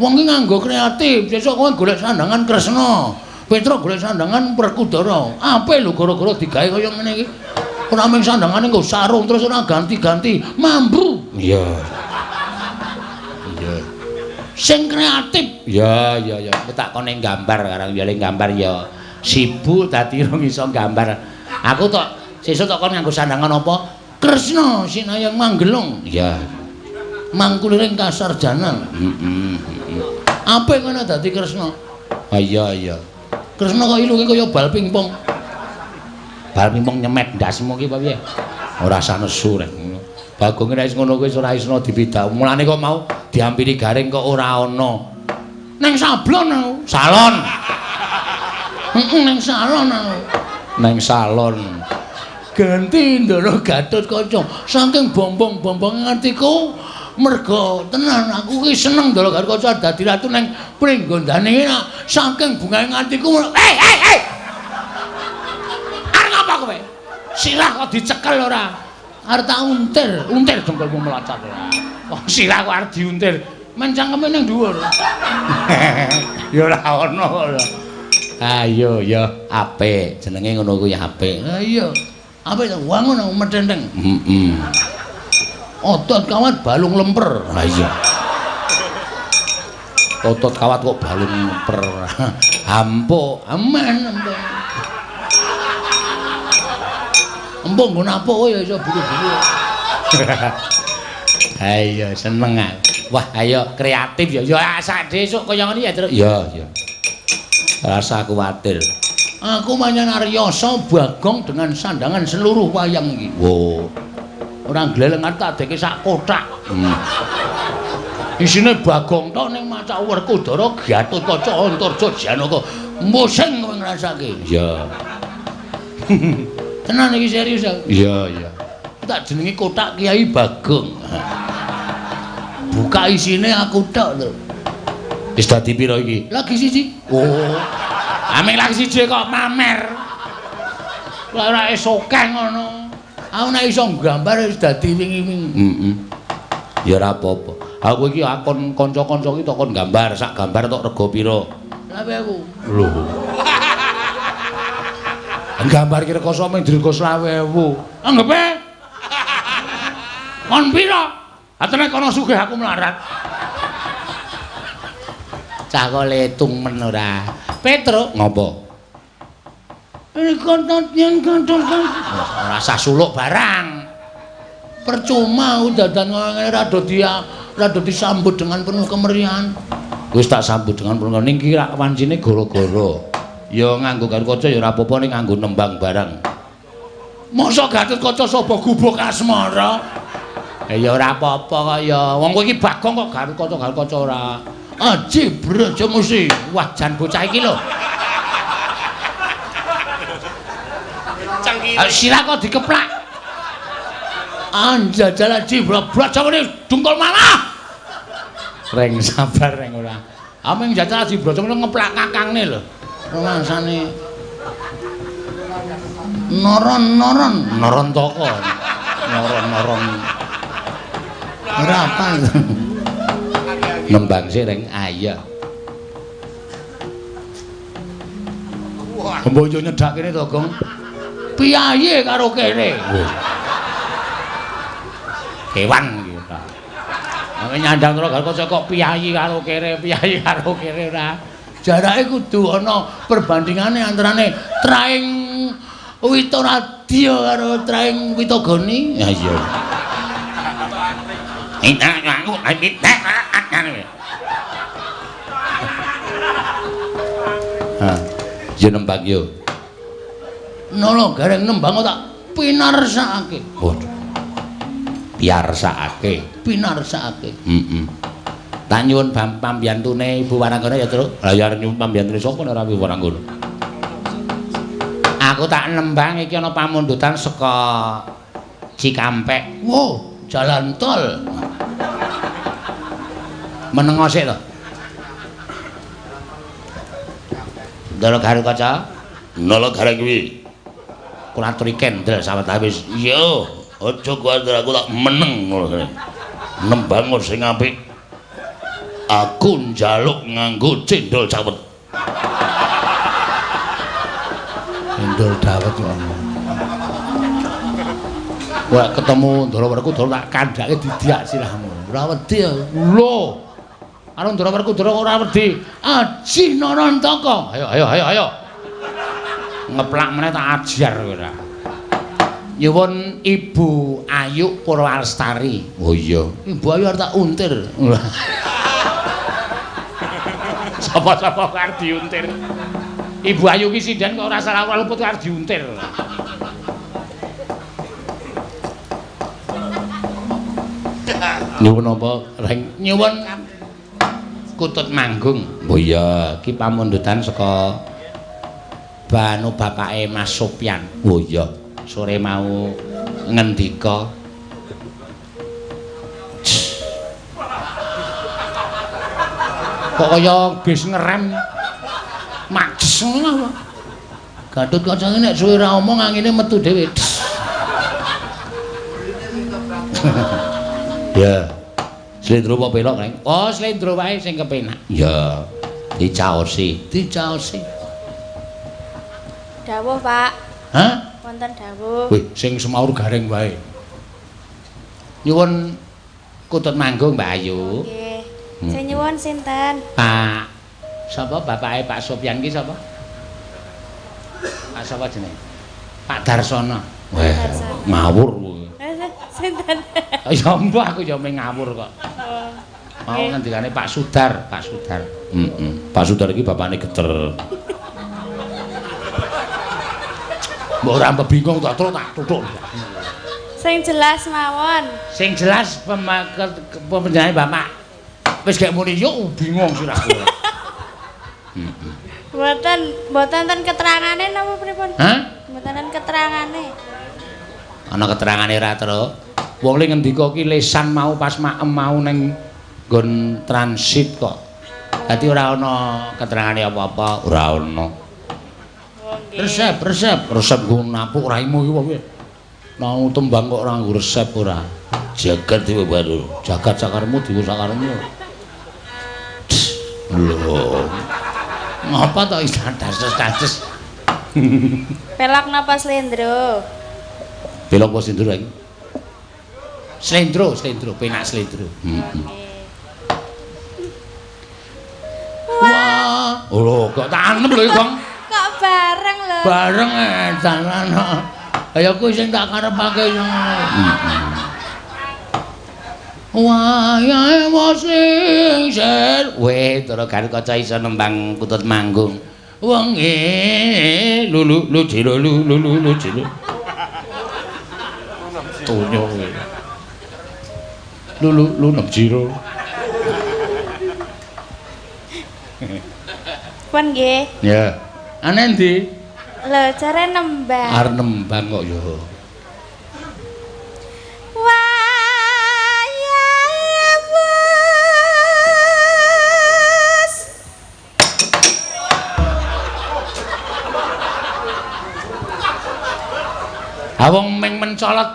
Wong iki nganggo kreatif. Sesuk kowe golek sandangan Kresna. Petruk golek sandangan Werkudara. Apik lho gara-gara digawe kaya ngene iki. Ora mung sandangane nggo sarung terus ora ganti-ganti. Mambu. Iya. Iya. Sing kreatif. Ya ya ya, aku tak kon gambar karang ya gambar ya sibuk dadi rong iso gambar. Aku tok sesuk tok kon nganggo sandangan apa? Kresna Sinayang Manggelung. Iya. Mangkuliring kasarjanan. Heeh. Apik ngono dadi Kresna. Ah iya iya. Kresna kok ilunge kaya bal pingpong. Bal pingpong nyemet ndasmu ki apa piye? Ora usah nesu rek. Bagong nek wis ngono kuwi ora iso dipidak. Mulane kok mau diampiri garing kok ora ana. Neng sablon aku. Salon. Heeh, neng salon aku. Neng salon. Ganti Ndara Gatotkaca. Saking bombong-bombonge atiku merga tenan aku ki seneng Ndara Gatotkaca dadi ratu neng Pringgondane iki. Saking bungahe atiku. Hei hei hei. Arep ngapa kowe? Sirah kok dicekel ora? Arep tak untir, untir dengkulmu melacat ora. Oh, sirah kok arep diuntir. Men cangkeme ning dhuwur. Ya ora ono ora. Ayo ya apik, jenenge ngono kuwi apik. Ha iya. Apik to, wangun metenteng. Heeh. Otot kawat balung lemper. Ha iya. Otot kawat kok balung lemper. Hampuk, aman empuk. Empuk nggo napuk ya iso buru-buru. Ayo seneng aku. Wah, ayo kreatif ya. Ya sak esuk kaya ngene ya, Truk. Ya, ya. Rasa kuwatir. Aku manyan Aryasa Bagong dengan sandangan seluruh wayang iki. Wo. Ora glelengan tak deke sak kothak. Isine Bagong tok ning macak Werkudara Gatotkaca Antarja Janaka. Musing kowe ngrasake. Iya. Tenan iki serius aku. Iya, iya. Tak jenengi kothak Kiai Bagong. Buka isine aku tok lho. Wis dadi pira iki? Lagi siji. Oh. Aming lagi siji kok pamer. Ora esokeh ngono. Aku nek iso nggambar wis dadi wingi-wingi. Heeh. Ya ora apa-apa. Aku iki akon kanca-kanca iki tok kon gambar, sak gambar tok rega pira? 20.000. Lho. Gambar ki rekoso mung direga 20.000. Anggepe. Kon pira? Atene kono sugih aku melarat. Cah kok letung men ora. Petruk ngopo? Ora sah suluk barang. Percuma dadan ngene rada disambut dengan penuh kemeriahan. Wis tak sambut dengan penuh ning iki rak wancine gara-gara. Ya nganggo Gatotkaca ya ora apa-apa ning nganggo nembang barang. Mosok Gatotkaca sapa gubuk asmara? Ya ora apa-apa kok ya. Wong kowe iki Bagong kok Gatotkaca ora. Aji Brajamusti. Wah jan bocah iki lho. Sirah kok dikeplak. Anjajal aji Brajamusti dungkul malah. Reng sabar reng ora. Aming jajal aji Brajamusti ngeplak kakangne lho. Rumangsane noron-noron noron toko. Noron-noron. Ora apa. Nembang sik reng. Ah iya. Mbok yo nyedak kene to, Gong. Piyayi karo kene. Kewan iki ta. Nek nyandang karo Gatotkaca kok piyayi karo kere, piyayi karo kere ora. Jarake kudu ana perbandingane antarane traing Witoradya karo traing Witogoni. Ya iya. Ha, yo nembang yo. Nolo gareng nembang tak pinarsakake. Waduh. Piarsakake. Pinarsakake. Heeh. Tak nyuwun pambiyantune Ibu Waranggana ya, Truk. Lah ya arep nyuwun pambiyantune sapa nek ora Ibu Waranggana. Aku tak nembang iki ana pamundutan saka Cikampek. Wow, jalan tol. Menengo sik to. Ndara Gatotkaca. Nala gareng kuwi. Kula aturi kendel sawetawis. Iya, aja kuwatir aku tak meneng ngono. Nembang sing apik. Aku njaluk nganggo cendol cawet. Cendol dawet kok. Wah, ketemu Ndara Werkudara tak kandhake didiak sirahmu. Ora wedi. Lho. Karo Ndara Werkudara ora wedi. Aji Narantaka. Ayo ayo ayo ayo. Ngeplak meneh tak ajar kowe ora. Nyuwun Ibu Ayu Purwalestari. Oh iya. Ibu Ayu arep tak untir. Sapa-sapa kok arep diuntir. Ibu Ayu ki sinden kok ora salah ora luput arep diuntir. Nyuwun apa reng? Nyuwun kutut manggung. Oh iya, ki pamundutan saka banu bapake Mas Sopyan. Oh iya, sore mau ngendika. Kok kaya bis ngerem majes ngono apa? Gatotkaca nek suwe ora omong angine metu dhewe. Ya. Slendro apa pelok, Reng? Oh, slendro wae sing kepenak. Ya. Dicaosi, dicaosi. Dawuh, Pak. Hah? Wonten dawuh. Wih, sing semaur gareng wae. Nyuwun kutut manggung, Mbak Ayu. Nggih. Sing nyuwun sinten? Pak. Sapa bapake Pak Sopyan ki sapa? Pak sapa jenenge? Pak Darsono. Wah, ngawur kowe. Sinten? Ya mbah aku ya mung ngawur kok. Oh. Mau ngendikane Pak Sudar, Pak Sudar. Heeh. Pak Sudar iki bapakne geter. Mbok ora bingung tak truk tak tutuk. Sing jelas mawon. Sing jelas pemjenenge Bapak. Wis gek muni yo bingung sirahku. Heeh. Mboten, mboten enten keterangane napa pripun? Hah? Mboten enten keterangane. Ana keterangane ra, Truk? Wong le ngendika ki lesan mau pas maem mau ning nggon transit kok. Dadi ora ana keterangane apa-apa, ora ana. Resep, resep, resep nggo napuk raimu iki piye? Nang tembang kok ora nggo resep ora. Jagat iki baru. Jagat sakaremu diwo sakaremu. Lho. Ngapa to iso dases-dases? Pelok napa slendro? Pelok apa slendro iki? Slendro, slendro, penak slendro. Heeh. Wah, lho kok tanem lho iki, Bang. Kok bareng lho. Bareng edan. Kaya kuwi sing tak karepake ngono. Wayahe wis lingsir. Weh, Ndara Garukaca iso nembang kutut manggung. Wengi lulu lu jero lu lu lu jero. Tonyo kowe. Lulu lu nem jero. Pun nggih. Ya. Ane endi? Lho, jare nembang. Arep nembang kok ya. Wayahe wis. Ha wong meng mencolot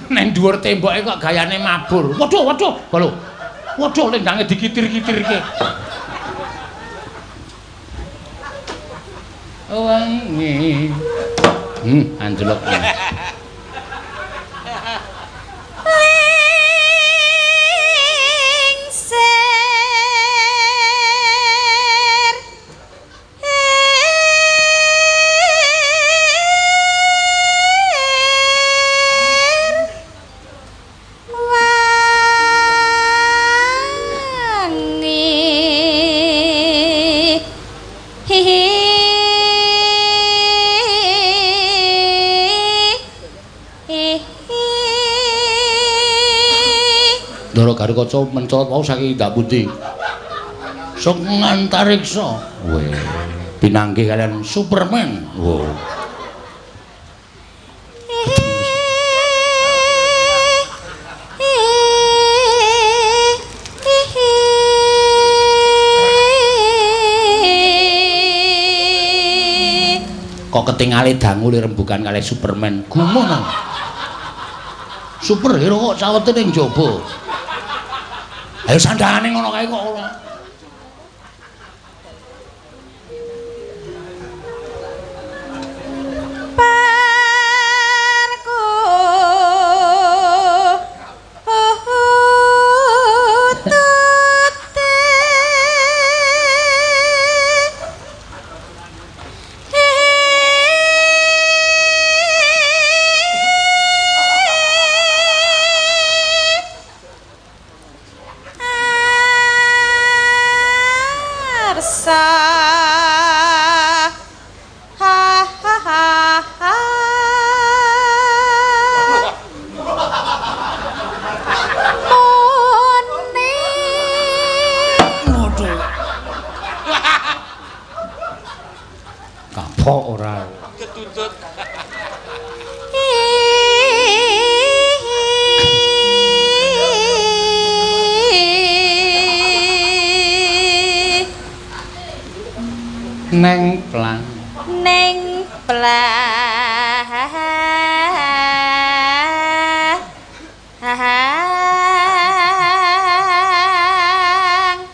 neng dhuwur temboke kok gayane mabur. Waduh, waduh, lho. Waduh, lendange dikitir-kitirke. Wangi. Anjlok. Lingsir. Wangi. Ndara Garukaca mencolot wau saking ndak pundi. Sok ngantariksa. Weh, pinanggih kalian Superman. Wow. Kok ketingale dangu rembugan kalih Superman. Gumun. Superhero kok cawete ning jaba. Ayo sandangane ngono kae kok ora. Parku tute. Arsa ha ha ha ha. Mone. Waduh. Kapok ora. Ketuntut. Neng plang. Neng plang.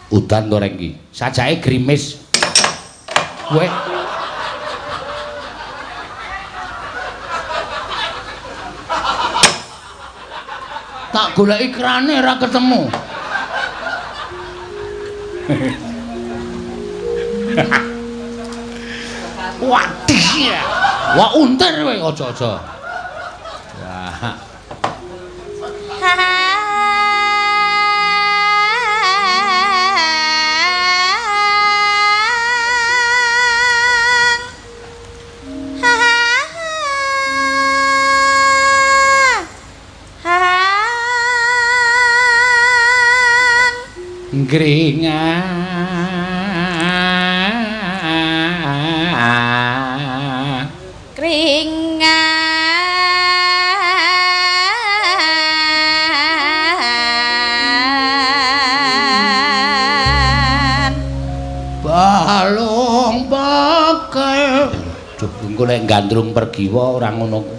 Udan to reng iki. Sajake grimis. Weh. Tak goleki krane ora ketemu. Waduh ya. Wah untir kowe aja-aja. Ya. Ngringan. Kringan. Engko nek gandrung pergiwa ora ngono ku.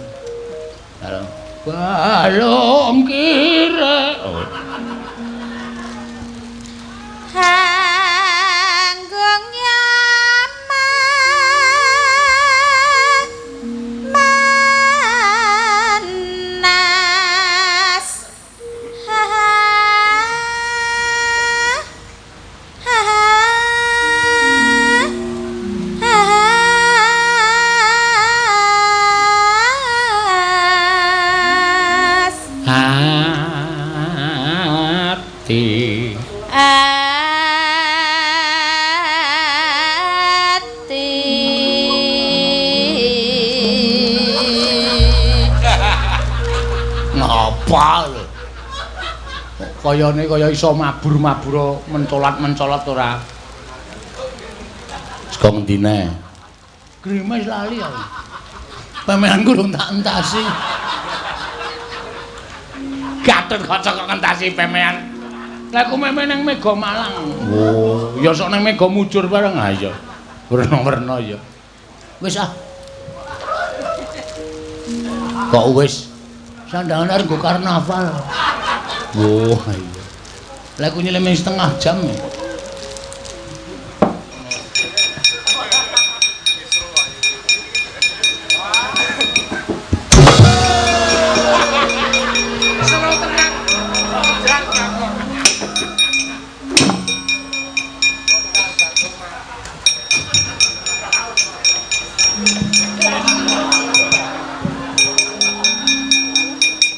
Balung kira. Oh. Hanggung yama manas. Ha ha ha Ati. Ati. Ngapa lho? Kayane kaya iso mabur-mabur mencolat-mencolot ora. Saka ngendine? Grimes lali aku. Pemeanku durung tak entasi. Gatot Kaca kok ngentasi pemean. Lah aku meme nang Mega Malang. Oh, ya sok nang Mega Mujur bareng ha ya. Werna-werna ya. Wis ah. Kok wis? Sandangan arep nggo karnaval. Oh, iya. Lah aku nyileme setengah jam. Ya.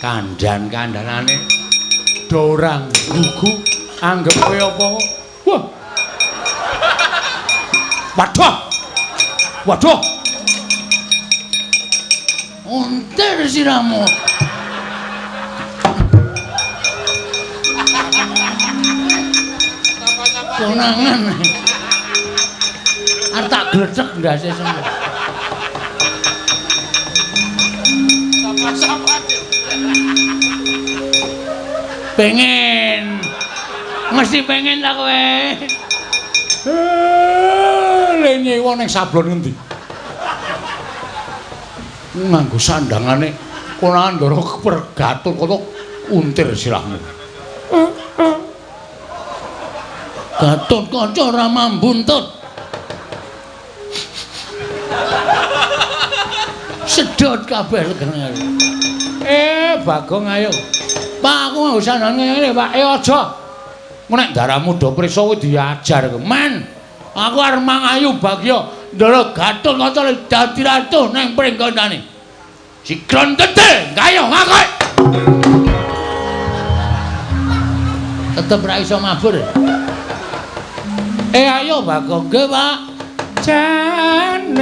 Kandhan-kandhanane do ora gugu anggep kowe apa. Wah. Waduh. Waduh. Untir siramu. Konangan. Arep tak glecek ndase semua. Pengen. Mesti pengen ta kowe. Le nyewa ning sablon ngendi? Nganggo sandangane konangan ndara pergatul kaya untir sirahmu. Gatot Kaca ora mambuntut. Sedot kabeh legene. Bagong ayo. Pak, aku nganggo sandangan ngene, Pak. Aja. Engko nek ndaramu do prisa kowe diajar. Men, aku arep mangayu bagya ndara Gatot Kaca dadi ratu ning Pringgondani. Sigron tete, gayo ngakoe. Tetep ra iso mabur. Ayo Bagong, nggih, Pak. Janing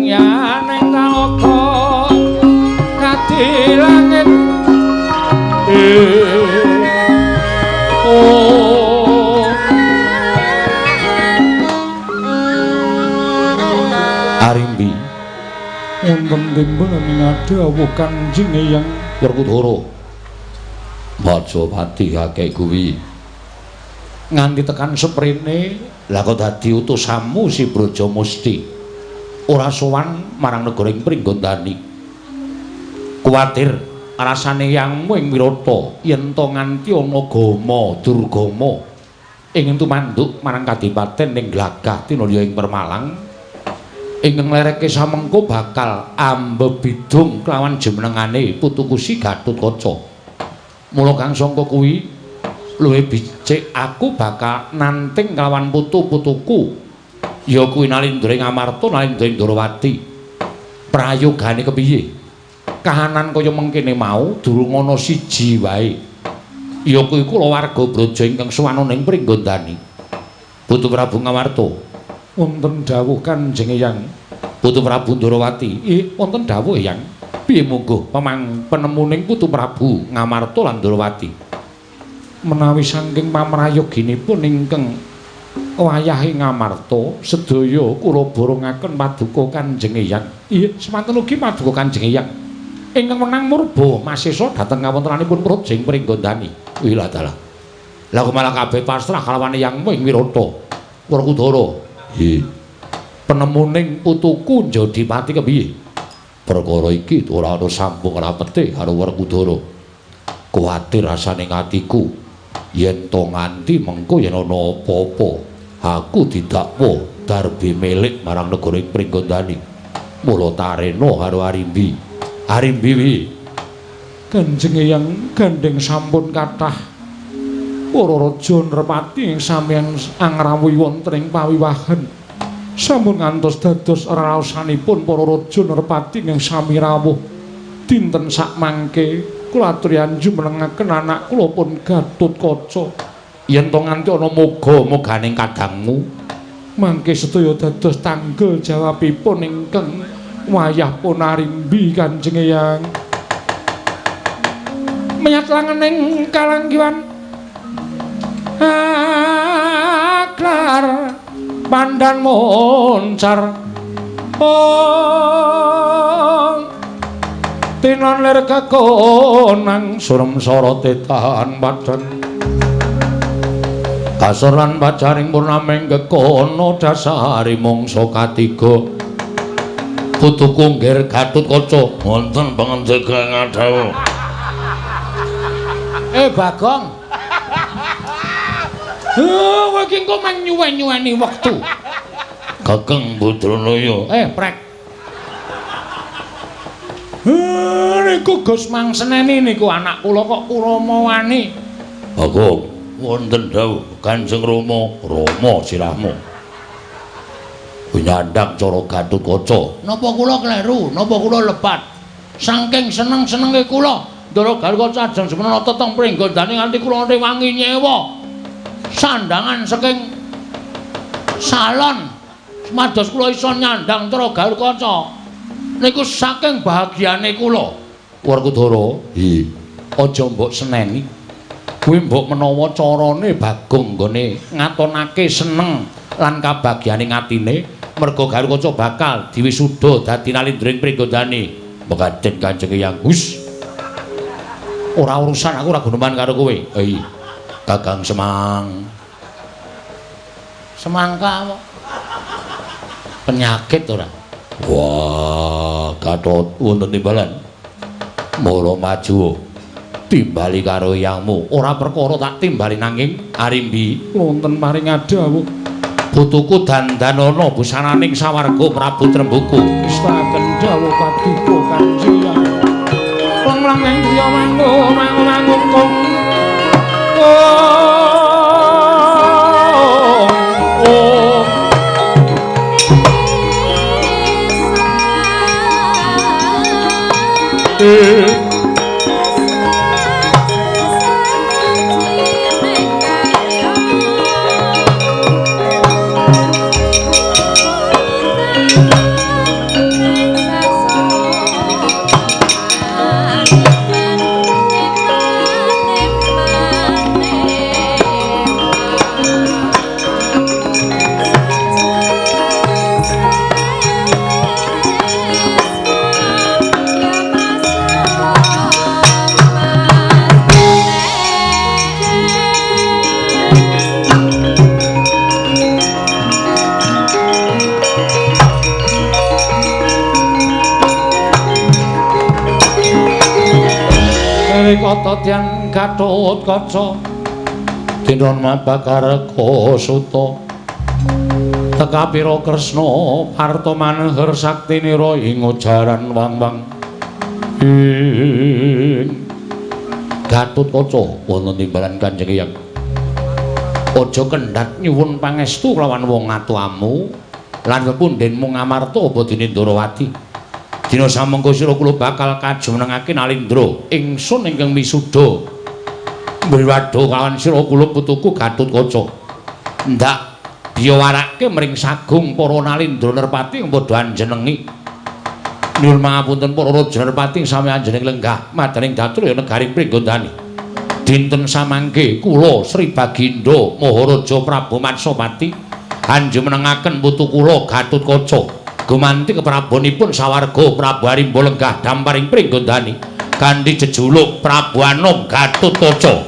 yaneng talaga kadi langit. Oh. Arimbi wonten timbul ngadhawuh Kanjeng Eyang Werkudara. Bajapati akeh kuwi nganti tekan seprene lah kok dadi utusanmu si Brajamusti ora sowan marang negara ing Pringgondani. Kuwatir rasane yangmu ing Wirata yen to nganti ana gama durgama ing tumanduk marang kadipaten ing Glagah tinulya ing Permalang ingkang lereke samengko bakal ambebidung kelawan jumenengane putuku si Gatotkaca. Mula kang sangka kuwi luwih becik aku bakal nanting kelawan putu-putuku ya kuwi Nalindra ing Amarta Nalindra ing Ndrawati. Prayogane kepiye? Kahanan kaya mengkene mau durung ana siji wae. Ya kuwi kulawarga Braja ingkang suwana ning Pringgondani. Putu Prabu Ngamarta. Wonten dawuh Kanjeng Eyang. Putu Prabu Ndrawati. Wonten dawuh Eyang. Piye mungguh pemang penemuning Putu Prabu Ngamarta lan Ndrawati? Menawi saking pamrayoginipun ingkang wayahe Ngamarta sedaya kula borongaken paduka Kanjeng Eyang. Iya, semanten ugi paduka Kanjeng Eyang. Ingkang menang murba masesa dhateng kawontenanipun Praja ing Pringgondani. Wilah dalah. Lah kok malah kabeh pasrah kalawan Eyangmu ing Wirata. Werkudara. Nggih. Penemuning putuku Jodipati kepiye? Perkara iki ora ana sambung rapete karo Werkudara. Kuwatir rasane atiku yen to nganti mengko yen ana apa-apa aku didakwa darbe milik marang negara Pringgondani. Mula tarena karo Arimbi. Arimbi wi Kanjeng Eyang gandeng sampun kathah para raja Nrepati ing sampeyan angrawuhi wonten ing pawiwahan. Sampun ngantos dados raosanipun para raja Nrepati ing sami rawuh. Dinten sakmangke kula aturi anjumenengaken anak kula pun Gatotkaca. Yen to nganti ana moga-moganing kadangmu, mangke sedaya dados tanggel jawabipun ingkang wayah pun Arimbi Kanjeng Eyang. Menyat langening kalanggiwan aklar pandan moncar ong tinon lir kekonang surem sorote tahan padhan kasor lan pacaring purnaming kekono dasari mangsa katiga. Putuku Ngger Gatotkaca wonten pangendika ngadhawuh. Bagong. Kowe iki engko mang nyuwen-nyuweni wektu. Kakang Badranaya. Prek. Niku Gus Mang Seneni niku anak kula kok kurama wani. Bagong, wonten dawuh Kanjeng Rama, Rama sirahmu. Nyandang cara Gatotkaca. Napa kula kleru? Napa kula lepat? Saking seneng-senenge kula Ndara Gatotkaca ajeng semono teng Pringgondani nganti kula rewangi nyewa sandangan saking salon supados kula iso nyandang Ndara Gatotkaca. Niku saking bahagiane kula. Werkudara, hi, aja mbok seneni. Kuwi mbok menawa carane Bagong nggone ngatonake seneng lan kabagyane atine merga Gatotkaca bakal diwisuda dadi nalindra ing Pringgondani. Mekaten Kanjeng Eyang. Hus. Ora urusan aku ora guneman karo kowe. Hei, Kakang Semang. Semangka apa? Penyakit ora? Wah, Gatot wonten timbalan. Mula maju. Timbali karo eyangmu. Ora perkara tak timbali nanging Arimbi wonten paring adhawuh. Putuku dandanana busananing sawarga Prabu Trembuku. Istaken dawuh paduka Kanjeng Eyang. Lang-lang ing griya mangu mangu kong. Oh. Kata tiyang Gatotkaca Tinon mabakar kosuta tekapira Kresna parta manher saktinira ing ujaran wang-wang ing Gatotkaca wonten timbalan Kanjeng Eyang. Aja kendhat nyuwun pangestu kelawan wong atuamu lan pepundhenmu Ngamarta apa dene Ndarawati. Dina samengko sira kula bakal kajumenengake Nalindra ingsun ingkang misuda mriwadha kawan sira kula putuku Gatotkaca. Ndak biyawarake mring sagung para Nalindra Nerpati padha anjenengi. Nyuwun pangapunten para raja Nerpati sami anjeneng lenggah madaning datur ya negari Pringgondani. Dinten samangke kula Sri Bagindo Maharaja Prabu Matsapati anjumenengaken putu kula Gatotkaca gumanti keprabonipun sawarga Prabu Arimba lenggah damparing Pringgondani kanthi jejuluk Prabu Anom Gatotkaca.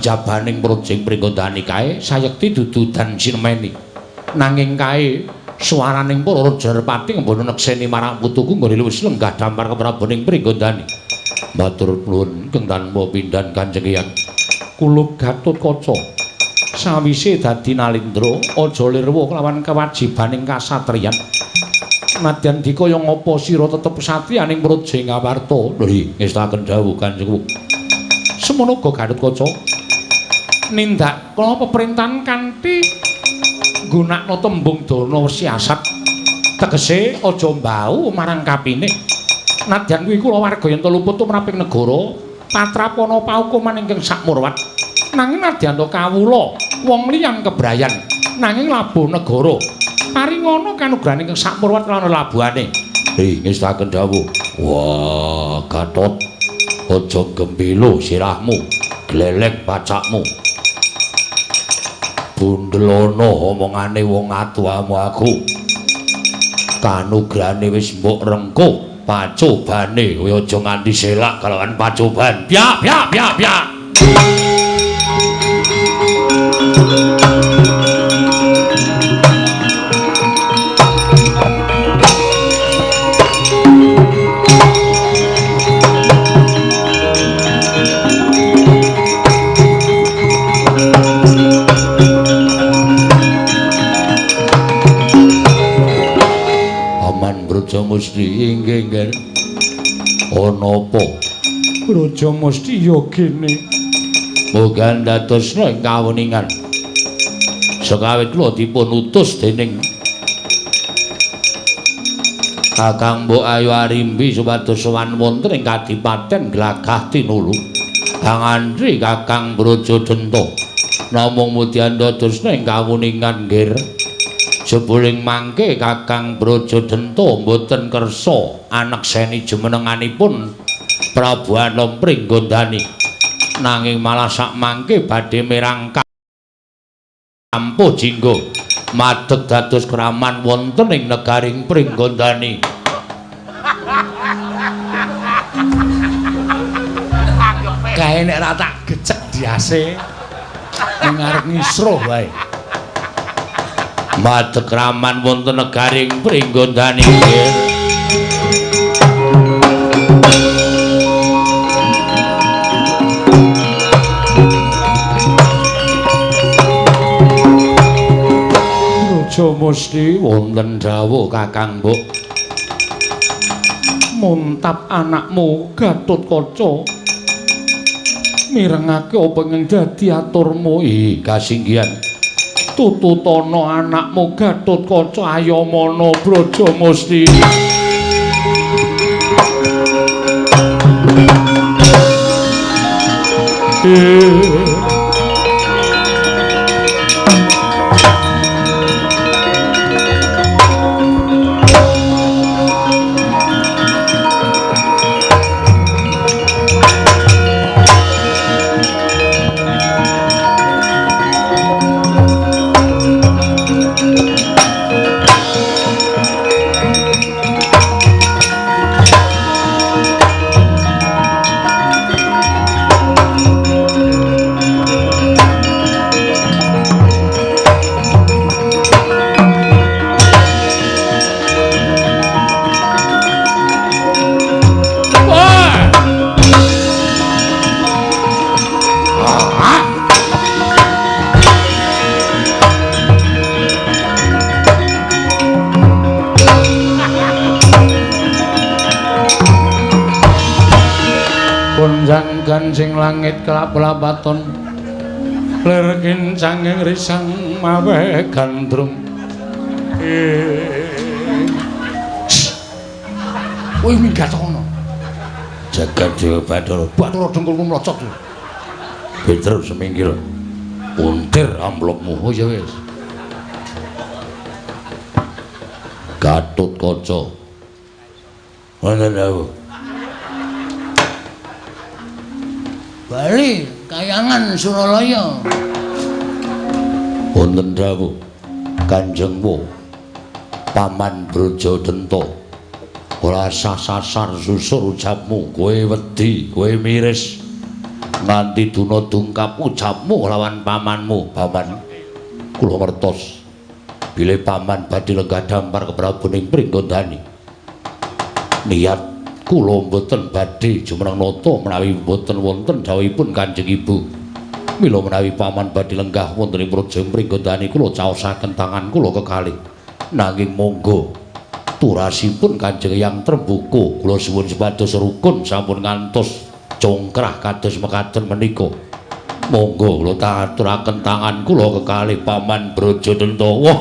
Ucabaning Projeng Pringgondani kae sayekti dudu dan sinemeni. Nanging kae suaraning para raja Nerpati ngbono nekseni marang putuku nggone wis lenggah dampar kepraboning Pringgondani. Matur nuwun keng tanpa pindhan Kanjeng Hyang. Kulup Gatotkaca sawise dadi nalindra aja lirwa kelawan kewajibaning kasatriyan. Nadyan dikaya ngapa sira tetep satriyaning Projeng Awarta. Lho ngestaken dawuh Kanjeng. Semono uga Gatotkaca nindakna peperintahan kanthi nggunakna tembung dana siasat. Tegese aja mbau marang kapine. Nadyan kuwi kula warga yen luput tumraping negara patrapana paukuman ingkang sakmurwat. Nanging nadyan kawula wong liyan kebrayan nanging labuh negara paringana kanugrahan ingkang sakmurwat lan labuhane. Ngestaken dawuh. Wah, Gatot, aja gembilo sirahmu, glelek pacakmu. Bundelono omongane wong atuamu aku. Kanugrahane wis mbok rengkuh, pacobane kowe aja nganti selak kalawan pacoban. Pyak pyak pyak pyak. Braja Musti inggih nggih. Ana apa? Braja Musti ya kene. Muga ndadosna ing kawuningan. Sekawit kula dipun utus dening Kakang Mbok Ayu Arimbi supados sowan wonten ing Kadipaten Glagah Tinulu. Kang Andri Kakang Braja Denta. Namung mudian ndadosna ing kawuningan nggih. Jebuling mangke Kakang Braja Denta mboten kersa anekseni jumenenganipun Prabu Anom Pringgondani. Nanging malah sak mangke badhe mirang kampuh jinggo madeg dados kraman wonten ing negaring Pringgondani. Kae nek ra tak gecek diase ning arep ngisruh wae. Madeg kraman wonten negaring Pringgondani. Raja Musti wonten dawuh Kakang Mbok. Muntap anakmu Gatotkaca mirengake apa ingkang dadi aturmu. Ih, kasinggihan. Tututana anakmu Gatotkaca ayamana Braja Musti. Kancing langit kelap-lapaton lir kincanging risang mawe gandrung. Wih minggat kono. Jagat Dewa Bathara. Bathara dengkulmu mlocot. Petrus seminggil. Untir amplopmu. Oh ya wis. Gatotkaca. Wonten dawuh. Bali kayangan Suralaya. Wonten dawuh Kanjeng Wo. Paman Braja Denta. Ora sah sasar susur ucapmu, kowe wedi, kowe miris. Nganti duna dungkap ucapmu lawan pamanmu. Paman, kula ngertos bilih paman badhe lenggah dampar ke Prabu ing Pringgondani. Niat kula mboten badhe jumeneng nata menawi mboten wonten dawuhipun Kanjeng Ibu. Mila menawi paman badhe lenggah wonten ing Praja Pringgondani kula caosaken tangan kula kekalih. Nanging monggo turasipun Kanjeng Eyang Trembuka, kula suwun supados rukun sampun ngantos congkrah kados mekaten menika. Monggo kula aturaken tangan kula kekalih Paman Brajadenta. Wah,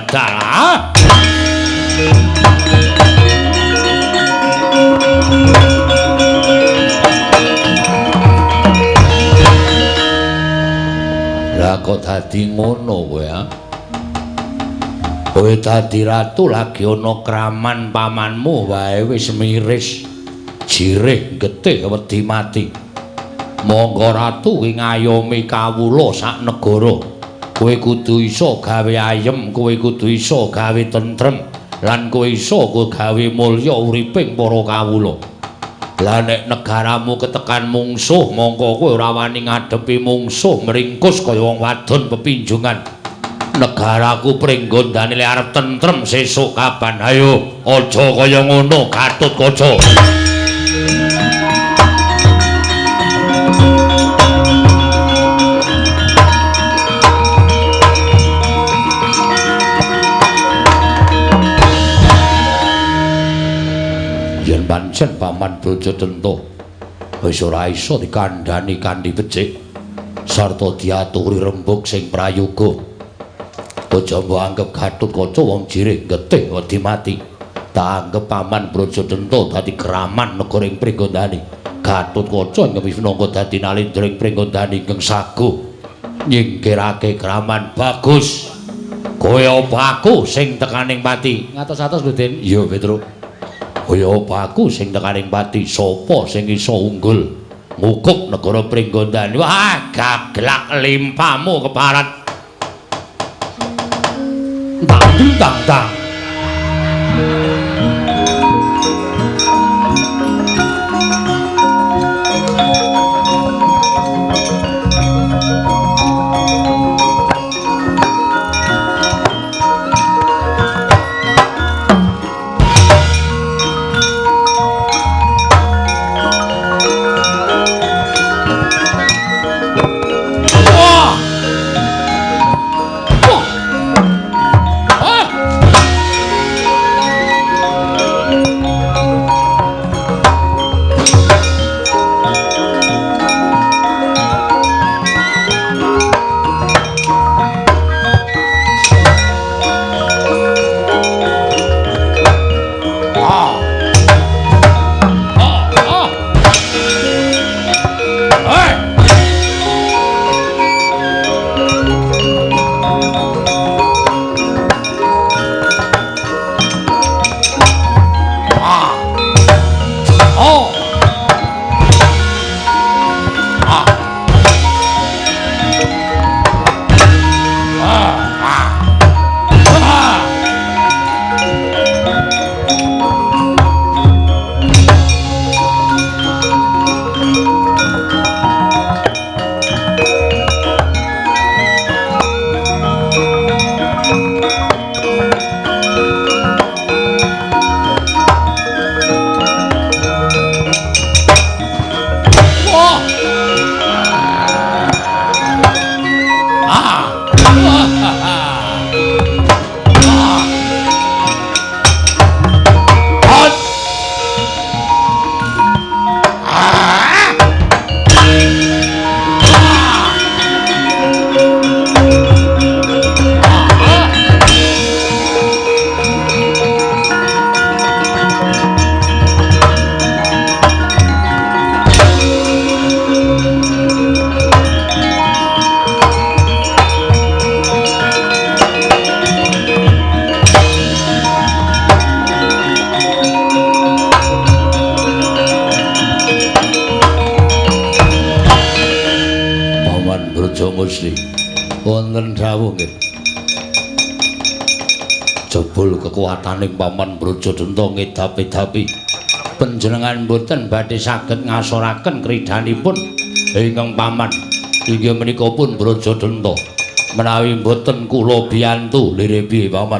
dalah. Lah kok dadi ngono kowe, ha? Kowe dadi ratu lagi ana kraman pamanmu wae wis miris. Jirih getih wedi mati. Monggo ratu ki ngayomi kawula sak negara. Kowe kudu iso gawe ayem, kowe kudu iso gawe tentrem, lan kowe iso gawe mulya uriping para kawula. Lah nek negaramu ketekan mungsuh, mongko kowe ora wani ngadepi mungsuh mringkus kaya wong wadon pepinjungan. Negaraku Pringgondani le arep tentrem sesuk kapan? Ayo, aja kaya ngono Gatotkaca. Yen pancen Paman Brajadenta wis ora iso dikandhani kanthi becik sarta diaturi rembug sing prayoga. Aja mbok anggep Gatotkaca wong jirih getih wedi mati. Tak anggep Paman Brajadenta dadi kraman negara ing Pringgondani. Gatotkaca ingkang minangka dadi nalendra ing Pringgondani ingkang saguh nyingkirake kraman. Bagus. Kowe apa aku sing tekaning pati? Ngatos-atos lho, Den. Iya, Petruk. Kaya apa aku sing tekaning pati? Sapa sing iso unggul ngukup negara Pringgondani? Wah, gaglak limpamu keparat. Tang tang tang. Brajamusti wonten dawuh nggih. Jebul kekuatane Paman Brajadenta ngedapi-dapi. Panjenengan mboten badhe saged ngasoraken kridhanipun Ingkang paman inggih menika pun Brajadenta. Menawi mboten kula biyantu lire piye paman?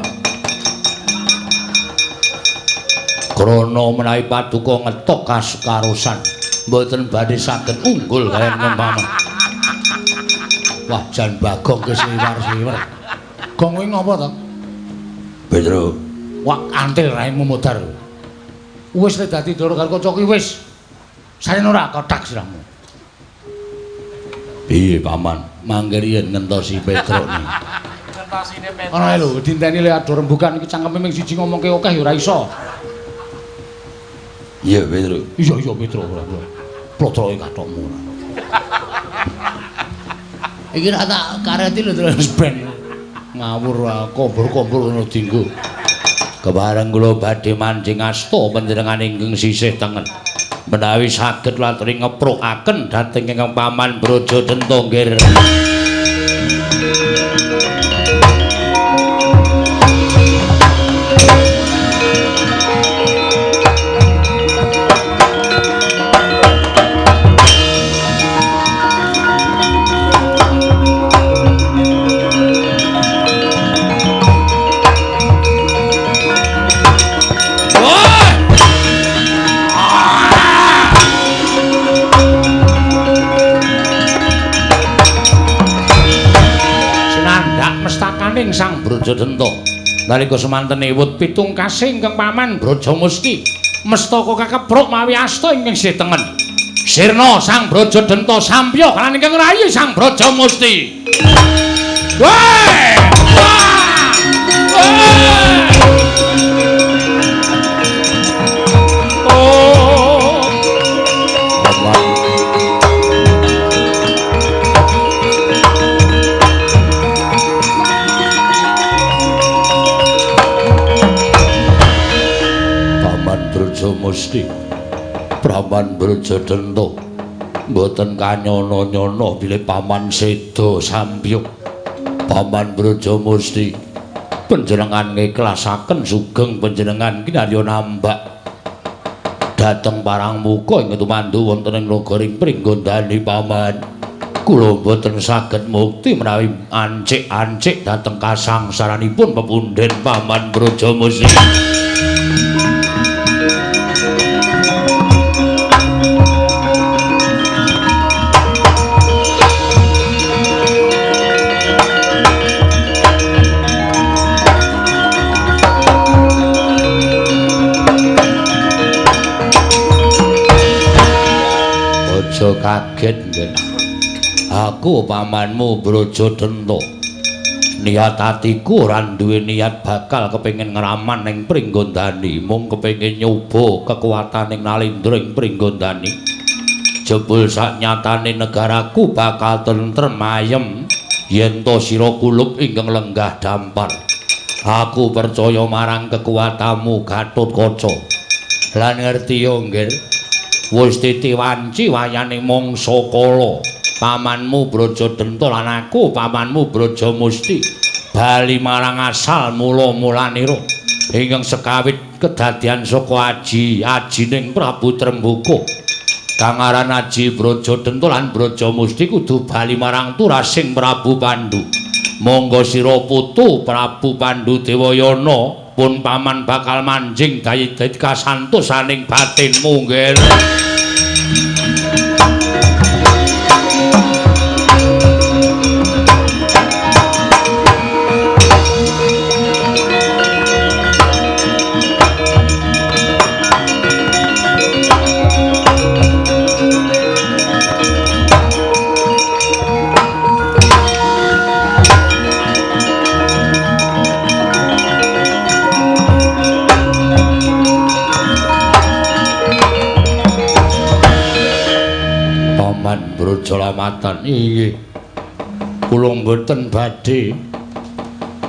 Krana menawi paduka ngetok karosan mboten badhe saged unggul kaliyan paman. Wah, jan Bagong kesiwar-siwar. Gong kuwi ngopo to? Petro. Wah, antil raimu modar. Wis le dadi doro karo kanca kuwi wis. Sarene ora kothak sirahmu. Piye paman? Mangke riyen ngentosi Petruk ni. Ngentosine Petruk. Ana lho, dinteni le ado rembugan iki cangkeme ming siji ngomongke akeh ya ora iso. Iya, Petruk. Iya, iya Petruk ora. Plotroke kathokmu ora. Iki ra tak kareti lho terus ben. Ngawur kombor-kombor ngono dinggo. Kepareng kula badhe manjing asta panjenengan ingkang sisih tengen. Menawi saged latri ngeprukaken dhateng ingkang paman Brajadenta nggih. Sang Brajadenta nalika semanten ewut pitung kasih ingkang paman Brajamusti mestaka kakepruk mawi asta ingkang sisih tengen. Sirna Sang Brajadenta sampya kaliyan ingkang rayi Sang Brajamusti. Weh! Wah! Weh! Oh! Brajamusti Praman Brajadenta mboten kanyono-nyono bilih paman seda sampyuk. Paman Brajamusti panjenengan ngiklasaken sugeng panjenengan kinarya nambak dhateng parang muka ing tumandu wonten ing nagaring Pringgondani paman. Kula mboten saged mukti menawi ancik-ancik dhateng kasangsaranipun pepundhen Paman Brajamusti. Aja kaget nggih. Aku pamanmu Brajadenta. Niat atiku ora duwe niat bakal kepengin ngraman ning Pringgondani, mung kepengin nyoba kekuwataning Nalindra ing Pringgondani. Jebul saknyatane negaraku bakal tentrem ayem yen to sira kulup ingkang lenggah dampar. Aku percaya marang kekuatanmu Gatotkaca. Lan ngerti yo nggih. Wis titi wanci wayane mangsa kala. Pamanmu Brajadenta lan aku pamanmu Brajamusti bali marang asal mula-mulanira ingkang sekawit kedadian saka aji ajining Prabu Trembaka. Kang aran Aji Brajadenta lan Brajamusti kudu bali marang turasing Prabu Pandu. Monggo sira putu Prabu Pandu Dewayana pun paman bakal manjing dadi kasantosaning batinmu nggih. Brajalamatan inggih kula mboten badhe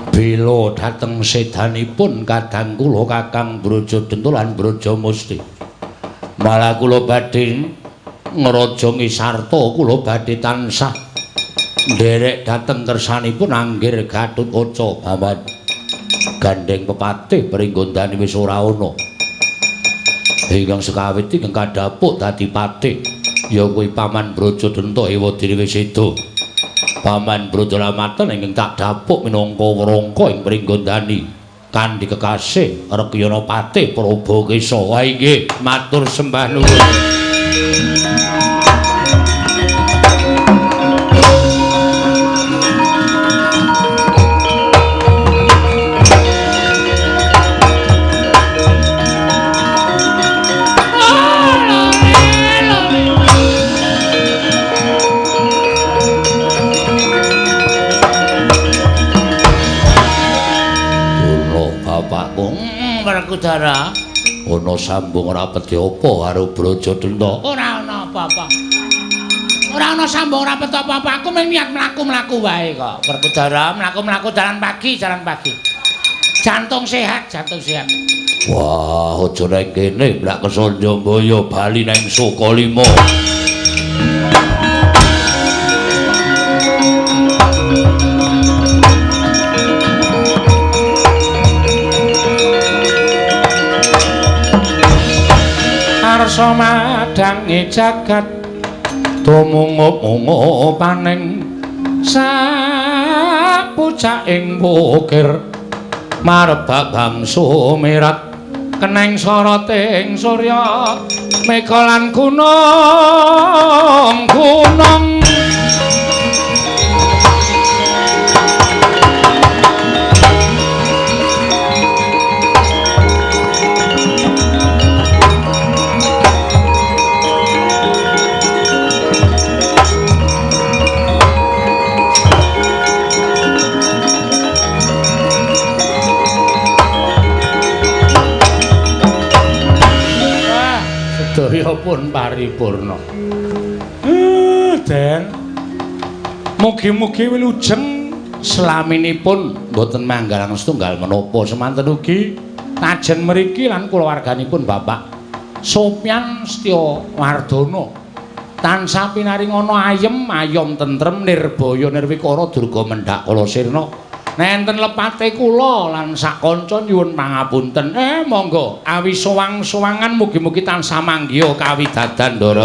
bela dhateng sedanipun kadang kula Kakang Brajadenta lan Brajamusti. Malah kula badhe ngrajangi sarta kula badhe tansah nderek dhateng kersanipun Anggir Gatotkaca Baman. Gandeng pepatih Pringgondani wis ora ana. Ingkang sekawit ingkang kadhapuk dadi patih. Ya kuwi Paman Brajadenta ewadene wis seda. Paman Brajalamaten ingkang tak dapuk minangka wrangka ing Pringgondani kanthi kekasih Rekyana Patih Prabakesa. Wah inggih, matur sembah nuwun. Werkudara, ana sambung ora pedhe apa karo Brajadenta? Ora ana apa-apa. Ora ana sambung ora pedhe apa-apa. Aku mung niat mlaku-mlaku wae kok. Werkudara, mlaku-mlaku jalan pagi, jalan pagi. Jantung sehat, jantung sehat. Wah, aja nang kene, mlak Kesanjambaya bali nang Sukalima. Arsa madange jagat tumungup-mungup paning sapucaking wukir marebak bangsu mirat keneng soroting surya mega lan gunung gunung. Sedaya pun paripurna. Den. Mugi-mugi wilujeng slaminipun mboten manggalang setunggal menapa semanten ugi tajen mriki lan kulawarganipun Bapak Sopyan Setya Wardana tansah pinaringana ayem ayom tentrem nirbaya nirwikara durga mendhak kala sirna. Nenten lepate kula lan sak kanca nyuwun pangapunten. Monggo awi sowang-sowangan mugi-mugi tansah manggiha kawidadan, Ndara.